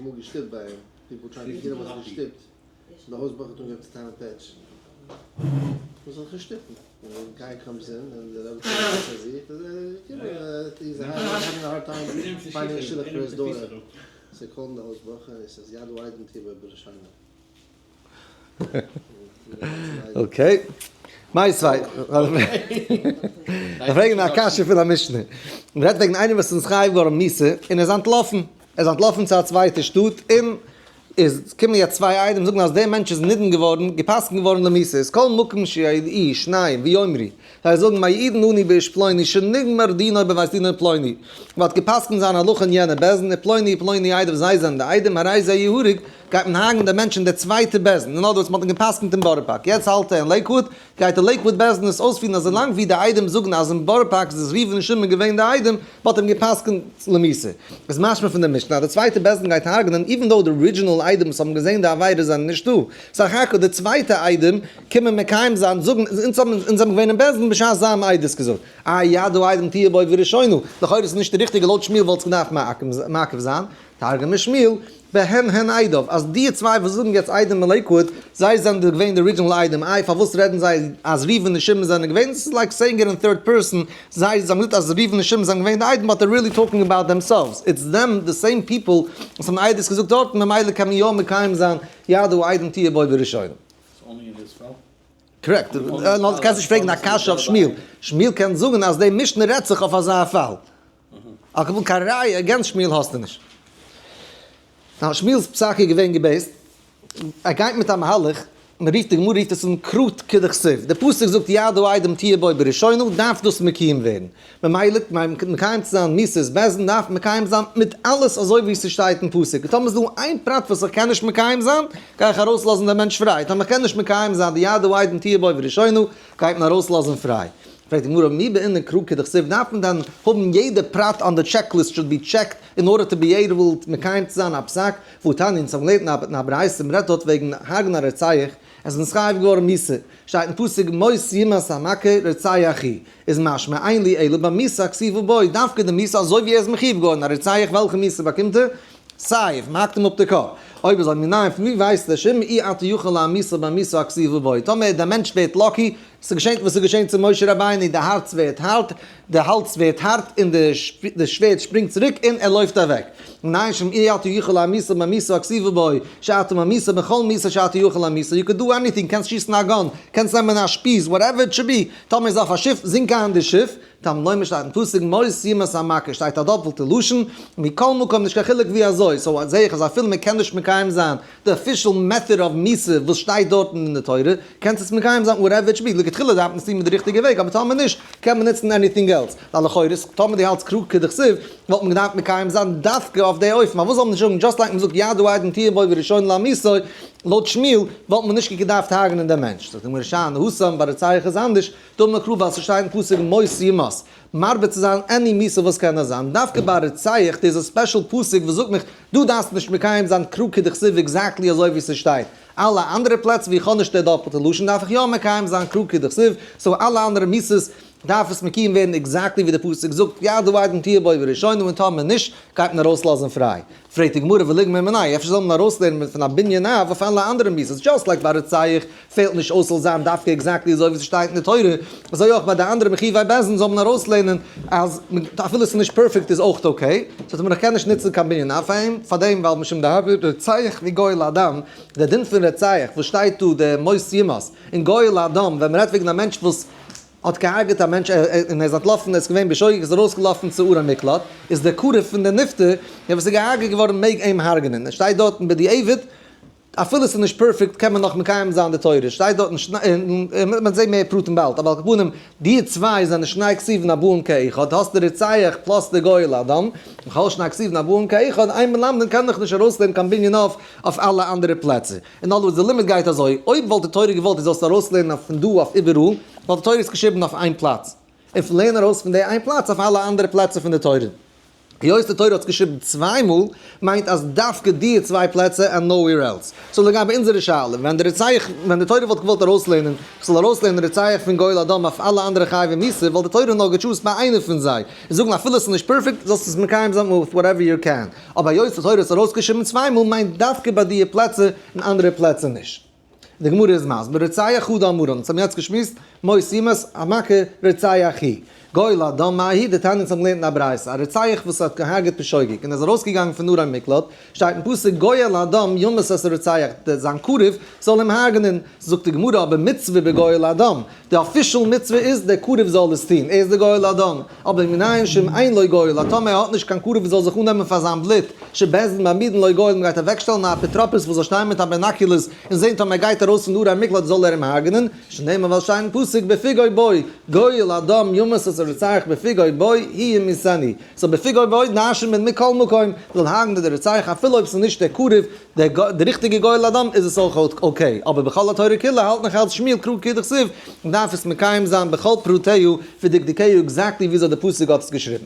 אמאל געשטופט ביי אים, people trying to get him האט זיך געשטופט, און די הויז בחור האט אנגעהויבן צו טיילן פעטש, מען זאל זיך נישט שטופן, און די guy comes in און די רבי האט זיך געקומען, he's having a hard time finding a shidduch for his daughter, so called די הויז בחור און he says יד העדים תהיה בו בראשינו. Okay. מיתיבי. איך פרעג א קשיא פון א משנה. מען רעדט וועגן איינער וואס איז חייב געווארן מיתה און ער איז אנטלאפן. ער איז אנטלאפן צו א צווייטע שטאט און איז קומען יעצט צוויי עדים זאגן אז דער מענטש איז נידון געווארן, גע'פסק'נט געווארן למיתה. איז כל מקום שידעו שניים ויאמרו. זיי זאגן מעידין אנו באיש פלוני שנגמר דינו בבית דינו פלוני. מען האט גע'פסק'נט זיין הלכה אין יענע בית דין ופלוני ופלוני עדיו זיי זענען די עדים הרי זה יהרג גייט מען הרג'ן דעם מענטש אין דער צווייטע בית דין, אין other words, מען האט אים גע'פסק'נט אין בארא פארק, יעצט האלט ער אין לעיקוואוד, גייט די לעיקוואוד בית דין עס אויספירן אזוי לאנג ווי די עדים זאגן אז אין בארא פארק איז עס ראובן און שמעון געווען די עדים, מען האט אים גע'פסק'נט למיתה. איז משמע פון די משנה אז די צווייטע בית דין גייט הרג'נען even though די original עדים וואס האבן געזען די עבירה זענען נישטא, סך הכל די צווייטע עדים קומען מקיים זיין זאגן אונז האבן אונז זענען געווען אין בית דין בשעת זיי האבן עדות געזאגט. אה יד העדים תהיה בו בראשונה, לכאורה איז עס נישט די ריכטיגע לויט שמואל וואלט עס געדארפט מעכב זיין, תרגמה שמואל, בהן הן עדיו, אז די צוויי וואס זאגן יעצט עדים אין לעיקוואוד, זיי זענען די געווען די original עדים, איי פארוואס רעדן זיי אז ראובן און שמעון זענען געווען, עס איז like saying it in third person, זיי זיי האבן געזאגט אז ראובן און שמעון זענען געווען די עדים but they're really talking about themselves, it's them the same people וואס האבן עדות געזאגט דארטן ממילא קען מען יא מקיים זיין יד העדים תהיה בו בראשונה. Correct, נאר קענסט נישט פרעגן א קשיא אויף שמואל, שמואל קען זאגן אז די משנה רעדט זיך אויף אזא פאל. על כל פנים קיין ראיה against שמואל האסטו נישט. Now שמואל'ס פסק איז געווען גע based, ער גייט מיט א מהלך, מען רופט די גמרא רופט עס אן כראות כדכתיב, די פסוק זאגט יד העדים תהיה בו בראשונה דארף דאס מקיים ווערן, ממילא מקיים צו זיין מיתת בית דין דארף מקיים זיין מיט אלעס אזוי ווי ס'שטייט אין פסוק, און טאמער איז דא איין פרט וואס איך קען נישט מקיים זיין, גיי איך ארויסלאזן דעם מענטש פריי, טאמער איך קען נישט מקיים זיין די יד העדים תהיה בו בראשונה, גייט מען ארויסלאזן פריי. פרעגט די גמרא מי בעינן קרא כדכתיב דארף מען דען האבן יעדע פרט on the checklist should be checked in order to be able מקיים צו זיין א פסק, והתניא אונז האבן געלערנט אין א ברייתא מ'רעדט דארט וועגן הרג'ן א רוצח, עס איז נתחייב געווארן מיתה, שטייט אין פסוק מות יומת המכה רוצח הוא, איז משמע אין לי אלא במיתה הכתובה בו, דווקא די מיתה אזוי ווי ער איז מחויב געווארן א רוצח וועלכע מיתה באקומט ער? סייף, מ'האקט אים אפ די קאפ. אויב אזוי מנין פון ווי ווייסט דער שאם אי אתה יכול להמיתו במיתה הכתובה בו, טאמער דער מענטש ווערט lucky, ס'געשענט וואס ס'געשענט צו משה רבינו, די הארץ ווערט הארט, די האלז ווערט הארט און די שווערד שפרינגט צוריק און ער לויפט אוועק. מנין שאם אי אתה יכול להמיתו במיתה הכתובה בו, שאתה ממיתו בכל מיתה שאתה יכול להמיתו, you could do anything, קענסט שיסן א gun, קענסט נעמען א שפיז, whatever it should be, טאמער איז אויף א שיף, זינק איין די שיף, תלמוד לומר שטייט אין פסוק מות יומת המכה שטייט א דאפלטע לשון, מכל מקום נישט קיין חילוק ווי אזוי, so זעה איך אז אפילו מען קען נישט מקיים זיין די official method of מיתה וואס שטייט דארטן אין די תורה, קענסט עס מקיים זיין whatever it should be, לכתחילה דארף מען עס טון מיט די ריכטיגע וועג אבער טאמער נישט קען מען נוצן anything else, ווייל לכאורה טאמער דו האלטסט קרא כדכתיב וואלט מען געדארפט מקיים זיין דווקא אויף די אופן, פארוואס זאל מען נישט זאגן just like מען זאגט יד העדים תהיה בו וראשונה להמיתו, לויט שמואל וואלט מען נישט געדארפט הרג'נען דעם מענטש, זאגט די גמרא שאני התם ביי רוצח איז אנדערש, דאמר קרא ווייל ס'שטייט אין פסוק מות יומת, מרבה צו זיין any מיתה וואס קען נאר זיין, דווקא ביי רוצח דאס איז א special פסוק וואס זאגט מיך דו דארפסט נישט מקיים זיין קרא כדכתיב exactly אזוי ווי ס'שטייט, אלע אנדערע פלעצער ווי איך האב נישט די דאפלטע לשון דארף איך יא מקיים זיין קרא כדכתיב, so אלע אנדערע מיתות דארף עס מקיים ווערן exactly ווי די פסוק זאגט, יד העדים תהיה בו בראשונה און טאמער נישט גייט מען ארויסלאזן פריי. פרעגט די גמרא וליגמר מיניה, אפשר זאל מען ארויסלערנען פון א בנין אב אויף אלע אנדערע מיתות, just like ביי רוצח פעלט נישט אויס ס'זאל זיין דווקא exactly אזוי ווי ס'שטייט אין די תורה, אזוי אויך ביי די אנדערע מחויבי בית דין זאל מען ארויסלערנען אז אפילו ס'איז נישט perfect איז אויך okay, סאו מען קען נישט נוצן קיין בנין אב פאר אים, פאר דעם ווייל משום דהוה רוצח וגואל הדם, דער דין פון רוצח וואס שטייט דא דער מות יומת און גואל הדם ווען מ'רעדט וועגן א מענטש וואס האט געהארגעט א מענטש און ער איז אנטלאפן ער איז געווען בשוגג איז ארויסגעלאפן צו ערי מקלט איז דער קרוב פון דער נפטר דער וואס איז געהארגעט געווארן מעג אים הרג'נען עס שטייט דארטן בדיעבד אפילו עס איז נישט perfect קען מען נאך מקיים זיין די תורה שטייט דארטן מען זעט מער פרטים באלד אבער על כל פנים די צוויי זענען שני כתובים הבאים כאחד האסט די רוצח plus די גואל הדם וכל שני כתובים הבאים כאחד אין מלמדין קען נאך נישט ארויסלערנען קיין בנין אב אויף אלע אנדערע פלעצער. אין other words, די לימוד גייט אזוי, אויב וואלט די תורה געוואלט דו זאלסט ארויסלערנען פון דא אויף איבעראל, וואלט די תורה עס געשריבן אויף איין פלאץ, און פון לערן ארויס פון די איין פלאץ אויף אלע אנדערע פלעצער פון די תורה. היות די תורה האט עס געשריבן צוויי מאל, מיינט אז דווקא די צוויי פלעצער and nowhere else. so לגבי אונזערע שאלה, ווען די רוצח, ווען די תורה וואלט געוואלט ארויסלערנען, איך זאל ארויסלערנען רוצח פון גואל הדם אויף אלע אנדערע חייבי מיתה, וואלט די תורה נאר גע choose ט ביי איינע פון זיי, און זאגן אפילו עס איז נישט perfect, זאלסטו עס מקיים זיין with whatever you can. אבער היות די תורה האט עס ארויסגעשריבן צוויי מאל מיינט דווקא ביי דיע פלעצער און אנדערע פלעצער נישט. די גמרא איז מסביר רוצח חדא אמרן, אונז האבן יעצט געשמועסט מות יומת המכה רוצח הוא. גואל הדם מאי היא דתניא אונז האבן געלערנט אין א ברייתא א רוצח וואס האט געהארגעט בשוגג און איז ארויסגעגאנגען פון ערי מקלט שטייט אין פסוק גואל הדם יומת את הרוצח זיין קרוב זאל אים הרג'נען זאגט די גמרא אבער מצוה בגואל הדם די official מצוה איז דער קרוב זאל עס טון, ער איז דער גואל הדם, אבער מנין שאם אין לו גואל, אז טאמער ער האט נישט קיין קרוב וואס זאל זיך אננעמען פאר זיין בלוט, שבית דין מעמידין לו גואל, מען גייט אוועקשטעלן א אפוטרופוס וואס זאל שטיין מיט א binoculars און זען טאמער ער גייט ארויס פון ערי מקלט זאל ער אים הרג'נען, שנאמר ווייל שטייט אין פסוק בפגעו בו, גואל הדם יומת את הרוצח בפגעו בו, הוא ימיתנו, so בפגעו בו דרש'נט מען מכל מקום, זאל הרג'נען דער רוצח אפילו אויב ס'איז נישט דער קרוב, דער ריכטיגער גואל הדם איז עס אויך okay, אבער בכל התורה כולה האלט נאך אלץ שמואל קרא כדכתיב, און דארף עס מקיים זיין בכל פרטיו ודקדוקיו exactly וויאזוי די פסוק האט עס געשריבן.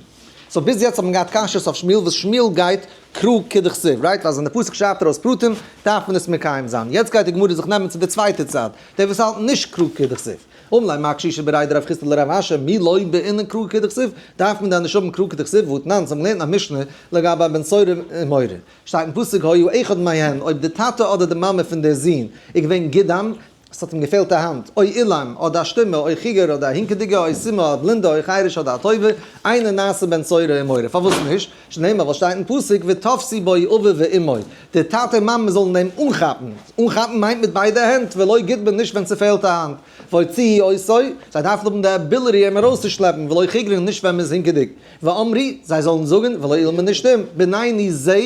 so ביז יעצט האט מען געהאט קשיות אויף שמואל וואס שמואל גייט קרא כדכתיב, right? ווייל ווען די פסוק שרייבט ארויס פרטים דארף מען עס מקיים זיין. יעצט גייט די גמרא זיך נעמען צו די צווייטע צד, די וואס האלטן נישט קרא כדכתיב. אמר ליה מר קשישא בריה דרב חסדא לרב אשי מי לא בעינן קרא כדכתיב, דארף מען דען נישט האבן קרא כדכתיב, והתנן, אונז האבן געלערנט א משנה לגבי א בן סורר ומורה. שטייט אין פסוק היה אחד מהן, אויב די טאטע אדער די מאמע פון דער זון איז געווען גידם, עס האט אים געפעלט א האנט, או אילם, אדער א שטומע, או חיגר, אדער א הינקעדיגע, או סומא, א בלינדע, או חרש, אדער א טויבע, אינו נעשה בן סורר ומורה. פארוואס נישט? שנאמר ווייל שטייט אין פסוק ותפסו בו אביו ואמו, די טאטע און מאמע זאלן אים אנכאפן, אנכאפן מיינט מיט ביידע הענט, ולא גודמין נישט ווען ס'פעלט א האנט, והוציאו אותו, זיי דארפן האבן די ability אים ארויסצושלעפן, ולא חיגרין נישט ווען מ'איז הינקעדיג. ואמרו, זיי זאלן זאגן, ולא אילמין נישט אים, בנינו זה,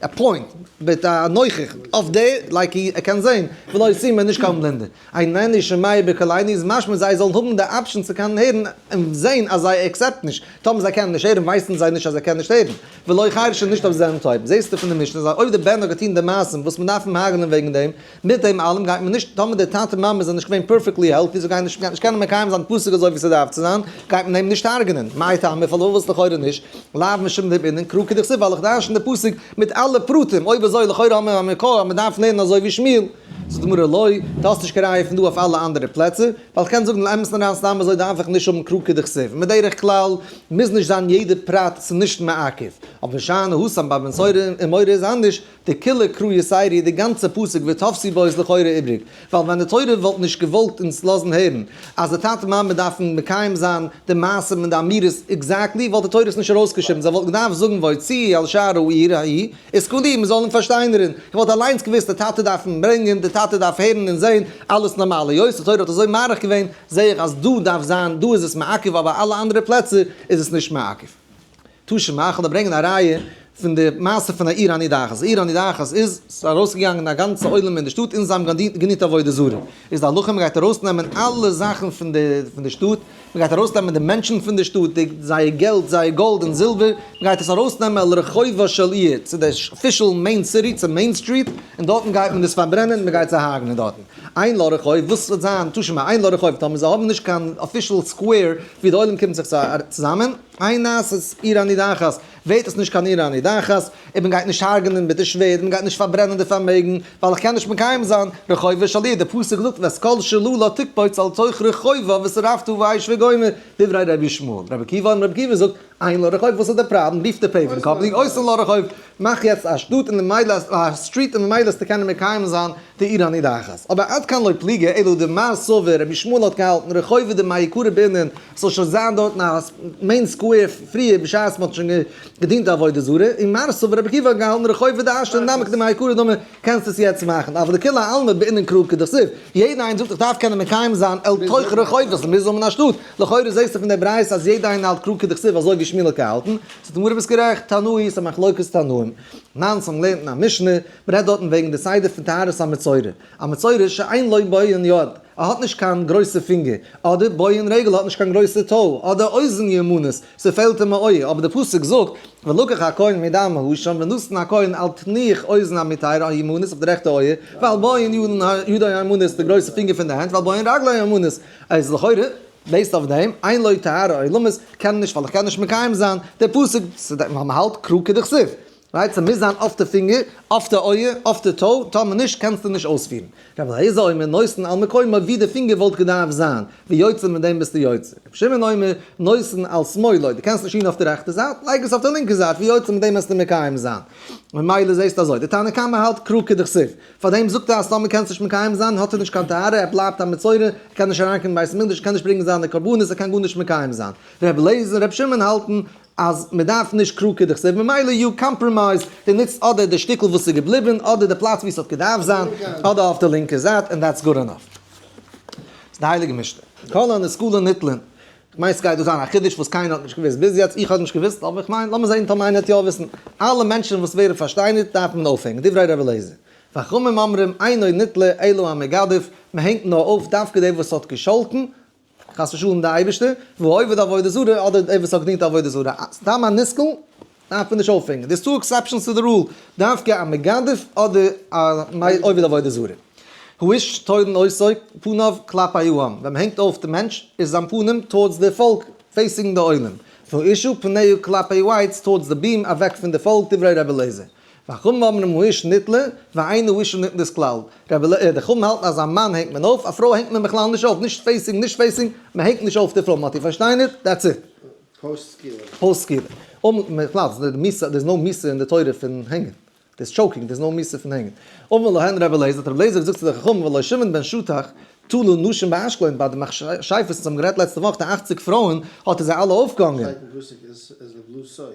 א point, מיט א נוכח, אויף די, like ער קען זען, ולא סומא, נישט קיין בלינדע. איננו שומע בקולנו איז משמע זיי זאלן האבן די option צו קענען הערן און זען אז זיי accept נישט, טאמער זיי קענען נישט הערן ווייסן זיי נישט אז זיי קענען נישט הערן, ולא חרשין נישט אויב זיי זענען טויב. זעסטו פון די משנה אז אויב די בן האט געטון די מעשים וואס מען דארף אים הרג'נען וועגן דעם, מיט דעם אלעם גייט מען נישט, טאמער די טאטע מאמע זענען נישט געווען perfectly healthy, זיי גייען נישט נישט קענען מקיים זיין פסוק אזוי ווי ס'דארף צו זיין, גייט מען אים נישט הרג'נען. מאי טעמא פארוואס לכאורה נישט? לאו משום דבעינן קרא כדכתיב ווייל איך דרש'ן די פסוק מיט אלע פרטים, אויב אזוי לכאורה האבן מיר א מקור אז מ'דארף לערנען אזוי ווי שמואל. זאגט די גמרא לא, דו האסט נישט קיין ראיה פון דא אויף אלע אנדערע פלעצער, ווייל כ'קען זאגן לאמת'ן אריין סתם אזוי דארף איך נישט האבן קרא כדכתיב, מדרך כלל מוז נישט זיין יעדע פרט ס'נישט מעכב, אבער שאני התם ביי בן סורר ומורה איז אנדערש, דכוליה קרא יתירא די גאנצע פסוק ותפשו בו איז לכאורה איבריג, ווייל ווען די תורה וואלט נישט געוואלט אונז לאזן הערן אז די טאטע מאמע דארפן מקיים זיין די מעשים און די אמירות exactly וואלט די תורה עס נישט ארויסגעשריבן, זיי וואלטן געדארפט זאגן והוציאו אל שער העיר ההיא וסקלוהו מען זאל אים פארשטיינערן, איך וואלט אליינס געוואוסט די טאטע דארף אים ברענגען, די טאטע דארף הערן און זען, אלעס נארמאל, היות די תורה האט אזוי מאריך געווען זעה איך אז דא דארף זיין, דא איז עס מעכב אבער אלע אנדערע פלעצער איז עס נישט מעכב. תא שמע, כ'וועל דיר ברענגען א ראיה פון די מעשה פון א עיר הנידחת. עיר הנידחת איז, ס'איז ארויסגעגאנגען א גאנצע עולם אין די שטאט און זיי האבן געדינט עבודה זרה. איז די הלכה מ'גייט ארויסנעמען אלע זאכן פון די פון די שטאט, מ'גייט ארויסנעמען די מענטשן פון די שטאט, די זייער געלט, זייער גאלד און זילבער, מ'גייט עס ארויסנעמען אל רחובה של עיר, צו די official main city, צו main street, און דארטן גייט מען דאס פארברענען, מ'גייט זיי הרג'נען דארטן. אין לה רחוב, וואס וועט זיין, תא שמע, אין לה רחוב, טאמער זיי האבן נישט קיין official square ווי די עולם קומט זיך צוזאמען, אין נעשית עיר הנידחת, ווערט עס נישט קיין עיר הנידחת, און מען גייט נישט הרג'נען מיט די שווערד, מען גייט נישט פארברענען די פארמעגן, ווייל איך קען נישט מקיים זיין רחובה של עיר, די פסוק זאגט ואת כל שללה תקפוץ אל תוך רחובה ושרפת באש וגומר, דברי רבי ישמעאל, רבי עקיבא און רבי עקיבא זאגט אין לה רחוב, וואס איז די פראבלעם, רוף די paving company, עושין לה רחוב, מאך יעצט א שטאט און ממילא א street און ממילא וועסטו קענען מקיים זיין די עיר הנידחת. אבער עד כאן לא פליגי אלא דמר סבר, רבי ישמעאל האט געהאלטן רחובה דמעיקרא בעינן, ס'זאל שוין זיין דארטן א main square פריער בשעת מ'האט שוין געדינט עבודה זרה, און מר סבר רבי עקיבא האט געהאלטן רחובה דהשתא נמי כדמעיקרא דמי, קענסט עס יעצט מאכן, אבל דכולי עלמא בעינן קרא כדכתיב, יעדע איינער זאגט איך דארף קענען מקיים זיין אל תוך רחובה, ס'מוז האבן א שטאט, לכאורה זעסטו פון די ברייתא אז יעדע איינער האלט קרא כדכתיב אזוי ווי שמואל האט געהאלטן, זאגט די גמרא ביסט גערעכט, תנאי ס'א מחלוקת תנאים. ניין ס'האבן געלערנט אין א משנה, מ'רעדט דארטן וועגן די סדר פון טהרת המצורע, א מצורע שאין לו בוהן יד, ער האט נישט קיין גרויסע פינגער, אדער בוהן רגל האט נישט קיין גרויסע toe, אדער אוזן ימנית, ס'פעלט אים א אויער, אבער די פסוק זאגט, ולקח הכהן מדם האשם ונתן הכהן על תנוך אוזן המטהר הימנית אויף די רעכטע אויער, ועל בוהן ידו הימנית די גרויסע פינגער פון די הענט, ועל בוהן רגלו הימנית, איז לכאורה based אויף דעם, אין לו טהרה עולמית, קען נישט ווייל איך קען נישט מקיים זיין די פסוק, מ'האלט קרא כדכתיב. right? ס'מוז זיין אויף די פינגער, אויף די אויער, אויף די toe, טאמער נישט קענסטו נישט אויספירן. רבי אליעזר אומר נותן על מקומו ווי די פינגער וואלט געדארפט זיין, ויוצא מיט דעם ביסטו יוצא. רבי שמעון אומר נותן על שמאלו, דו קענסט נישט טון אויף די רעכטע זייט, לייג עס אויף די לינקע זייט, ויוצא מיט דעם וועסטו מקיים זיין. ממילא זעסטו אזוי, די תנא קמא האלט קרא כדכתיב, פארדעם זאגט ער אז טאמער קענסט נישט מקיים זיין האט ער נישט קיין טהרה, ער בלייבט א מצורע, ער קען נישט אריינקומען אין בית המקדש, ער קען נישט ברענגען זיינע קרבנות, ער קען גארנישט מקיים זיין. רבי אליעזר און רבי שמעון האלטן אז מען דארף נישט קרא כדכתיב ממילא you compromise, דו נוצט אדער די שטיקל וואס איז געבליבן אדער די פלאץ ווי עס האט געדארפט זיין אדער אויף די לינקע זייט and that's good enough. ס'איז די הייליגע משנה. כל הנסקלין ניתלין. כ'מיין ס'גייט דא זיין א חידוש וואס קיינער האט נישט געוואוסט ביז יעצט, איך האב נישט געוואוסט אבער כ'מיין לאמיר זעהן טאמער איינער וועט יא וויסן. אלע מענטשן וואס ווערן פארשטיינערט דארף מען אויפהענגען, דברי ר' אליעזר. וחכמים אומרים אינו נתלה אלא המגדף, מ'הענגט נאר אויף דווקא דער וואס האט געשאלטן, חס ושלום די אייבערשטער, והעובד עבודה זרה, אדער דער וואס האט געדינט עבודה זרה, סתם א נסקל דארף מען נישט אויפהענגען, there's two exceptions to the rule, דווקא א מגדף אדער א עובד עבודה זרה. האיש תולין אותו פניו כלפי העם, ווען מען הענגט אויף די מענטש איז זיין פנים towards די פאלק, facing די עולם, והאשה פניה כלפי העץ towards די beam אוועק פון די פאלק, דברי רבי אליעזר. וחכמים אומרים האיש נתלה, ואין האשה נתלית כלל. רבי אליעזר, די חכמים האלטן אז א מאן הענגט מען אויף, א פרוי הענגט מען בכלל נישט אויף, נישט facing, נישט facing, מען הענגט נישט אויף די פרוי, מען האט איר פארשטיינערט, that's it. post סקילה. post סקילה. און בכלל, there's no מיתה אין די תורה פון הענגען. There's choking, there's no מיתה פון הענגען. אמר להן רבי אליעזר, האט רבי אליעזר געזאגט צו די חכמים, והלא שמעון בן שטח, תלה נשים באשקלון, ביי די מכשפות וואס האבן גערעדט לעצטע וואך, די 80 פרויען, האט ער זיי אלע אויפגעהאנגען. שטייט אין פסוק איז לבלו סוי.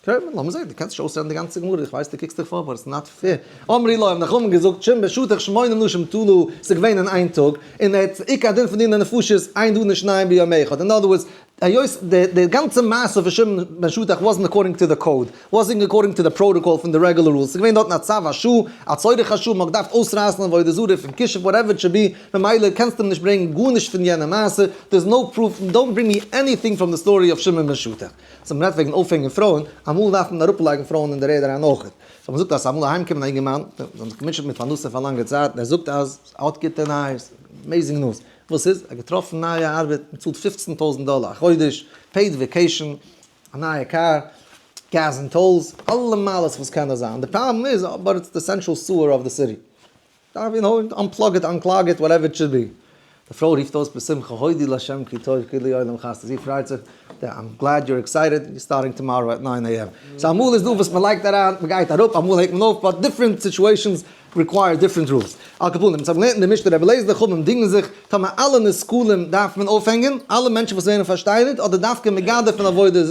okay, לאמיר זעהן, דו קענסט נישט אויסרעדן די גאנצע גמרא, איך ווייס דו קוקסט דיך פאר, but it's not fair. אמרו לו, האבן די חכמים געזאגט, שמעון בן שטח שמונים נשים תלה, ס'איז געווען אין איין טאג, און ער האט עיקר הדין פון דיני נפשות, אין דנין שניים ביום אחד. In other words, היות די גאנצע מעשה פון שמעון בן שטח wasn't according to the code, wasn't according to the protocol פון די regular rules, ס'איז געווען דארטן א צו השעה, א צורך השעה, מ'האט געדארפט אויסרייסן עבודה זרה פון כישוף whatever it should be, ממילא קענסטו אים נישט ברענגען גארנישט פון יענע מעשה, there is no proof, don't bring me anything from the story of שמעון בן שטח. so מ'רעדט וועגן אויפהענגען פרויען, אמאל דארף מען אראפלייגן פרויען אין די רעדער אריין אויכעט. so מ'זאגט אז אמאל אהיימקומען א אינגערמאן, זיי האבן זיך געמוטשעט מיט פרנסה פאר א לאנגע צייט, און ער זאגט אז ער האט גוטע נייעס, amazing news, וואס איז? ער האט געטראפן נייע ארבעט, מען צאלט 15 טויזנט דאלער א חודש, paid vacation, א נייע קאר, gas און tolls, אלע מעלות וואס קען נאר זיין. די פראבלעם איז אבער it's the central sewer of the city. דארף you know, unplug it, unclog it, whatever it should be. די פרוי רופט אויס בשמחה, הודי לה' כי טוב כי לעולם חסדו. זי פרייט זיך, I'm glad you're excited, you're starting tomorrow at 9 a.m. so אמאל איז דא וואס מען לייגט אריין, מען גייט אראפ, אמאל הענגט מען אויף, but different situations require different rules. על כל פנים, אונז האבן געלערנט אין די משנה רבי אליעזר די חכמים דינגען זיך, טאמער אלע נסקלים דארף מען אויפהענגען, אלע מענטשן וואס ווערן פארשטיינערט, אדער דווקא מגדף פון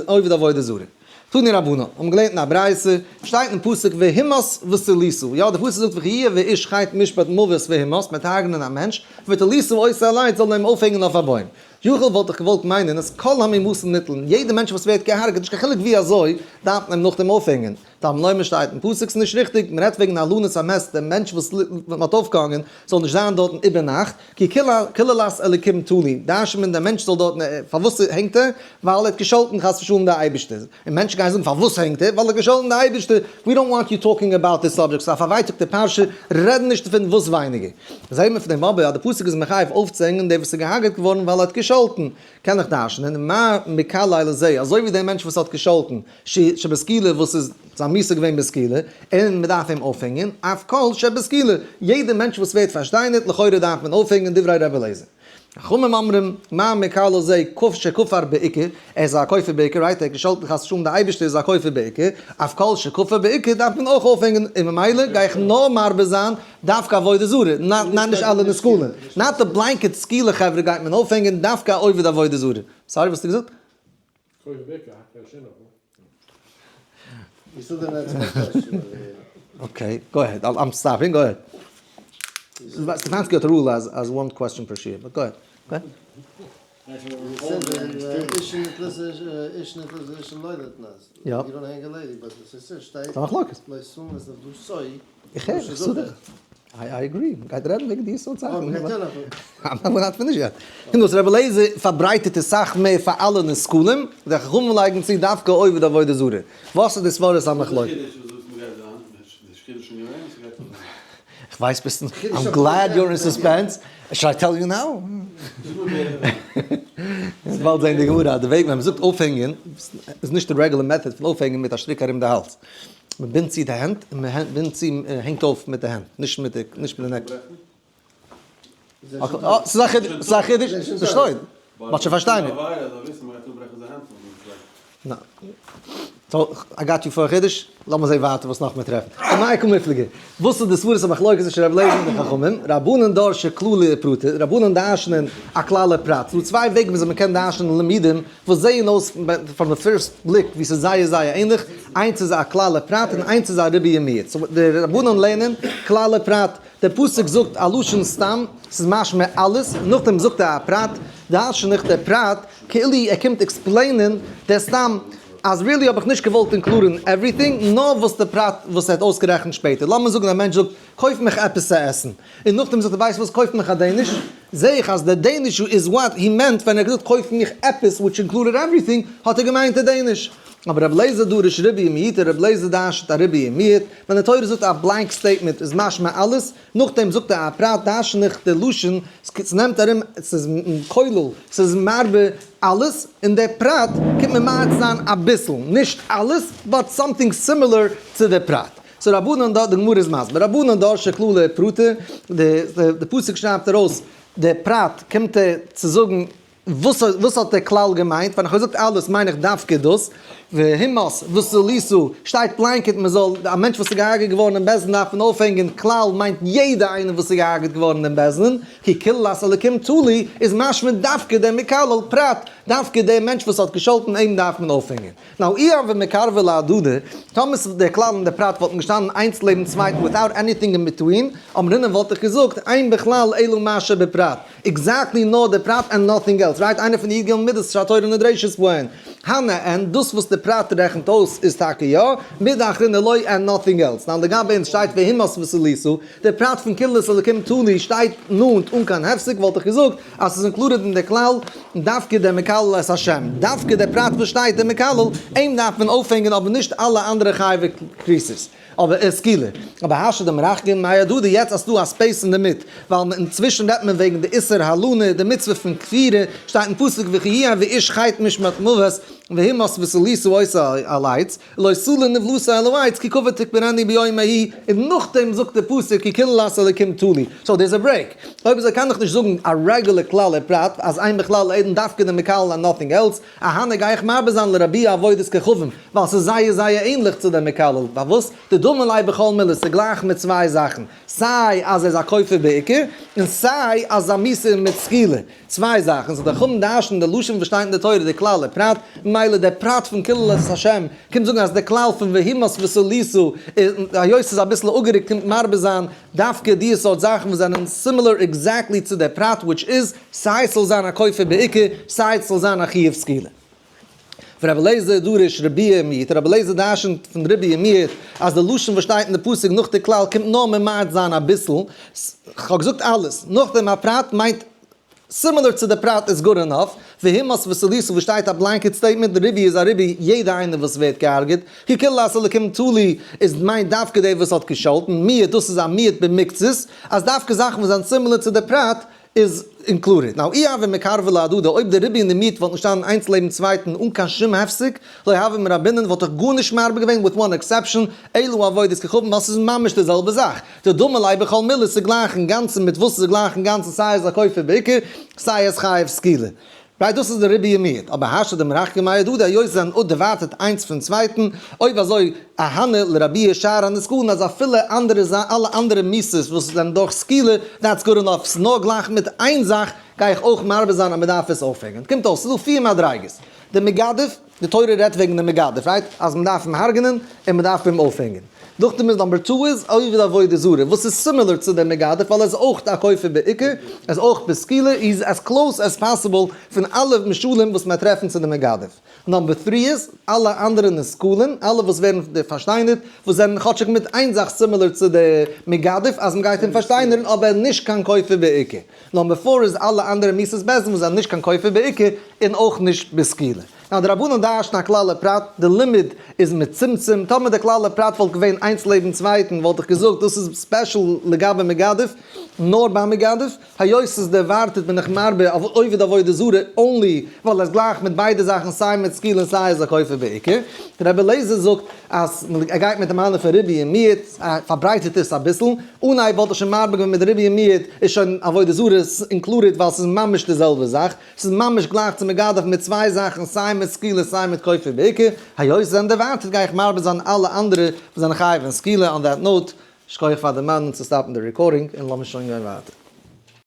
עובד עבודה זרה. תנו רבנן, האבן געלערנט אין א ברייתא, שטייט אין פסוק והומת ותליתו, יא די פסוק זאגט וכי יהיה האיש חטא משפט מוות והומת, מ'וועט הרג'נען א מענטש, ותליתו אותו על עץ זאל מען אים אויפהענגען אויף א בוים. יכול וואלט איך געוואלט מיינען אז כל המומתין ניתלין, יעדער מענטש וואס ווערט געהארגעט נישט קיין חילוק ווי אזוי, דארף מען אים נאכדעם אויפהענגען. תלמוד לומר שטייט אין פסוק ס'איז נישט ריכטיג, מ'רעדט וועגן הלנת המת, דער מענטש וואס מ'האט אויפגעהאנגען זאל נישט זיין דארטן איבערנאכט, כי קללת אלקים תלוי, דרש'נט מען דער מענטש זאל דארטן, פארוואס הענגט ער? ווייל ער האט געשאלטן חס ושלום די אייבערשטער, און מענטשן גייען זאגן פארוואס הענגט ער? ווייל ער האט געשאלטן די אייבערשטער, we don't want you talking about this subject, ס'איז א פארווייטאגטע פרשה, רעד נישט דערפון וואס ווייניגער. זעהט מען פון דעם אבער אז די פסוק איז מחייב אויפצוהענגען דער וואס איז געהארגעט געווארן ווייל ער האט געשאלטן, קען איך דרש'נען, מה מקלל לזה, אזוי ווי דער מענטש וואס האט געשאלטן, שבסקילה וואס איז זיין מיתה געווען בסקילה, און מען דארף אים אויפהענגען, אף כל שבסקילה, יעדער מענטש וואס ווערט פארשטיינערט לכאורה דארף מען אויפהענגען דברי רבי אליעזר. חכמים אומרים, מה מקלל זה כ שכפר בעיקר, ער איז א כופר בעיקר, right, ער האט געשאלטן חס ושלום די אייבערשטער איז א כופר בעיקר, אף כל שכפר בעיקר דארף מען אויך אויפהענגען, און ממילא גיי איך נאר מרבה זיין דווקא עבודה זרה, ניין נישט אלע נסקלים, not the blanket סקילה חברה גייט מען אויפהענגען, דווקא א עובד עבודה זרה. sorry וואס האסטו געזאגט? okay, go ahead, I'm stopping, go ahead. סטעפאנסקי האט א rule אז אז one question per שיעור, but go ahead. יא. ס'א מחלוקת. איך הער, איך זאג דיך. I agree, מ'גייט רעדן וועגן די סארט זאכן. I'm not finished yet. און דאס רבי אליעזר פארברייטערט עס סאך מער פאר אלע נסקלים, די חכמים לייגן צו דווקא עובד עבודה זרה. וואס איז די סברת המחלוקת? איך ווייס ביסט I'm glad you're in suspense. Should I tell you now? מ'וועט באלד זען די גמרא, די וועג ווען מ'זאגט אויפהענגען איז נישט די regular method פון אויפהענגען מיט א שטריק ארום די האלז. מען בינדט צו די הענט און מען בינדט צו מען הענגט אויף מיט די הענט, נישט מיט די נישט מיט די neck. ס'איז א חידוש, ס'איז א חידוש, פארשטוי, מ'האט שוין פארשטיינערט. so, I got you for א חידוש, לאמיר זעהן ווייטער וואס נאך מיר טרעפן. במאי קמיפלגי, וואס איז די סברות המחלוקת צווישן רבי אליעזר און די חכמים? רבנן דרשי כללא ופרטא, רבנן דרש'נען א כלל ופרט. ס'דא צוויי וועגן וויאזוי מ'קען דרש'נען לימודים וואס זעען אויס from the first בליק ווי ס'איז זייער זייער ענליך, איינס איז א כלל ופרט און איינס איז א ריבוי ומיעוט. so די רבנן לערנען כלל ופרט, דער פסוק זאגט א לשון סתם, ס'איז משמע אלעס, נאכדעם זאגט ער א פרט, דרש'ן איך דער פרט כאילו ער קומט explain ען דער סתם אז really האב איך נישט געוואלט include ן everything נאר וואס די פרט וואס ער האט אויסגערעכנט שפעטער, לאמיר זאגן א מענטש זאגט קויף מיך עפעס צו עסן, און נאכדעם זאגט ער ווייסט וואס קויף מיך א Danish, זעה איך אז דער Danish איז what he meant ווען ער האט געזאגט קויף מיך עפעס which included everything האט ער געמיינט די Danish. אבער רבי אליעזר דריש ריבוי ומיעוטא, רבי אליעזר דרש'נט א ריבוי ומיעוט, ווען די תורה זאגט א blank statement איז משמע אלעס, נאכדעם זאגט ער א פרט דרש'ן איך די לשון, ס'נעמט ארום, ס'איז כולל, ס'איז מרבה אלעס, און דער פרט קומט ממעט זיין אביסל, נישט אלעס, but something similar צו דער פרט. so רבנן דא, די גמרא איז מסביר, רבנן דרשי כללא ופרטא, די פסוק שרייבט ארויס די פרט, קומט ער צו זאגן וואס וואס האט דער כלל געמיינט, ווען איך האב געזאגט אלעס מיין איך דווקא דאס, והומת ותלית שטייט blanket מען זאל א מענטש וואס איז געהארגעט געווארן אין בית דין דארף מען אויפהענגען, כלל מיינט יעדע איינער וואס איז געהארגעט געווארן אין בית דין, כי קללת אלקים תלוי איז משמע דווקא דער מקלל פרט, דווקא דער מענטש וואס האט געשאלטן אים דארף מען אויפהענגען. Now אי הוה מקרבא להדדי, טאמער ס'וואלט דער כלל און דער פרט וואלטן געשטאנען איינס לעבן צווייטן without anything in between, אמרינן וואלט איך געזאגט, אין בכלל אלא מה שבפרט. Exactly נאר דער פרט and nothing else, right? איינער פון די י"ג מידות שהתורה נדרשת בהן. הני אין, דאס וואס דער פרט רעכנט אויס איז טאקע יא, מידי אחרינא לא and nothing else. Now לגבי אונז שטייט והומת ותלית, דער פרט פון קללת אלקים תלוי שטייט נאנט אן קיין הפסק וואלט איך געזאגט אז ס'איז included אין דער כלל דווקא דער מקלל את השם, דווקא דער פרט וואס שטייט דער מקלל, אים דארף מען אויפהענגען אבער נישט אלע אנדערע חייבי כריתות. אבער איז סקילה. אבער השתא דמרחקין מאי הדדי יעצט אז ס'דא א space אינדערמיט, ווייל אינצווישן רעדט מען וועגן די איסור הלנה, די מצוה פון כפירה, שטייט אין פסוק וכי יהיה ואיש חטא משפט מוות והומת ותלית אותו על העץ, לא תלין נבלתו על העץ כי קבור תקברנו ביום ההוא, און נאכדעם זאגט די פסוק כי קללת אלקים תלוי, so דער איז א break. אויב אזוי קען איך נישט זאגן א regular כלל ופרט אז אין בכלל אלא דווקא די מקלל and nothing else, אהנע גיי איך מרבה זיין לרבויי עבודת כוכבים, ווייל ס'איז זייער זייער ענליך צו דעם מקלל, פארוואס? דדמי ליה בכל מילי, ס'איז גלייך מיט צוויי זאכן, סיי אז ער איז א כופר בעיקר, און סיי אז א מיתה מיט סקילה, צוויי זאכן, so דער חכם דרש'נט די לשון וואס שטייט אין די תורה די כלל ופרט, ממילא דער פרט פון קללת השם קומט זאגן אז דער כלל פון והומת ותלית היות ס'איז אביסל אפגערוקט קומט מרבה זיין דווקא די סארט זאכן וואס זענען similar exactly צו דער פרט which איז סיי ס'זאל זיין א כופר בעיקר סיי ס'זאל זיין א חיוב סקילה. ורבי אליעזר דורש ריבויי ומיעוטא, רבי אליעזר דרשנ'ט פון ריבוי ומיעוט אז די לשון וואס שטייט אין די פסוק נאך די כלל קומט נאר ממעט זיין אביסל, כ'האב געזאגט אלעס, נאכדעם א פרט מיינט similar צו די פרט איז good enough, והומת ותלית וואס שטייט א blanket statement, די ריבוי איז א ריבוי יעדע איינער וואס ווערט געהארגעט, כי קללת אלקים תלוי איז מיינט דווקא דער וואס האט געשאלטן, מיעוט דאס איז א מיעוט במקצת, אז דווקא זאכן וואס זענען similar צו די פרט איז included. Now אי הוה מקרבא להדדי, אויב די ריבוי און די מיעוט וואלטן געשטאנען איינס לעבן צווייטן אן קיין שום הפסק, לא הוה מרבינן וואלט איך גארנישט מרבה געווען with one exception, אלא עבודת כוכבים ווייל ס'איז ממש די זעלבע זאך. דדמי ליה בכל מילי ס'איז גלייך אינגאנצן מיט וואס ס'איז גלייך אינגאנצן סיי איז א כופר בעיקר סיי איז חייב סקילה. Right דאס איז די ריבוי ומיעוט. אבער השתא דמרחקין מאי הדדי היות זיי זענען דערווייטערט איינס פון צווייטן, אויב אזוי אהני לרבויי שאר הנסקלין אז אפילו אנדערע אלע אנדערע מיתות וואס זענען דורך סקילה that's good enough ס'איז נאר גלייך מיט איין זאך גיי איך אויך מרבה זיין אז מ'דארף עס אויפהענגען. קומט אויס ס'איז דא פיר מדריגות. די מגדף. די תורה רעדט וועגן די מגדף, right? אז מען דארף אים הרג'נען און מען דארף אים אויפהענגען. נאכדעם איז number two איז עובד עבודה זרה, וואס איז similar צו דעם מגדף ווייל ער איז אויך א כופר בעיקר, ער איז אויך בסקילה, he is as close as possible פון אלע משלים וואס מען טרעפן צו די מגדף. Number three איז אלע אנדערע נסקלין, אלע וואס ווערן פארשטיינערט, וואס זענען כאטשיג מיט איין זאך similar צו די מגדף אז מען גייט אים פארשטיינערן אבער נישט קיין כופר בעיקר. Number four איז אלע אנדערע מיתות בית דין וואס זענען נישט קיין כופר בעיקר און אויך נישט בסקילה. Now די רבנן דרש'ן א כלל ופרט, די לימוד איז מצומצם, טאמער די כלל ופרט וואלט געווען איינס לעבן צווייטן וואלט איך געזאגט דאס איז special לגבי מגדף, נאר ביי מגדף, היות ס'איז דערווארטעט בין איך מרבה אויף עובד עבודה זרה only ווייל ער איז גלייך מיט ביידע זאכן סיי מיט סקילה און סיי איז א כופר בעיקר. רבי אליעזר זאגט אז ער גייט מיט די מהלך פון ריבוי און מיעוט, ער פארברייטערט עס אביסל, אנהייב וואלט איך שוין מרבה געווען מיט ריבוי און מיעוט, איז שוין עבודה זרה included ווייל ס'איז ממש די זעלבע זאך, ס'איז ממש גלייך צו מגדף מיט צוויי זאכן סיי מיט סקילה סיי מיט כופר בעיקר, היות זיי זענען דערווארטעט גיי איך מרבה זיין אלע אנדערע וואס זענען חייב אין סקילה, on that note, שכוח פאר דערמאנען צו stop ן די recording און לאמיר שוין גיין ווייטער.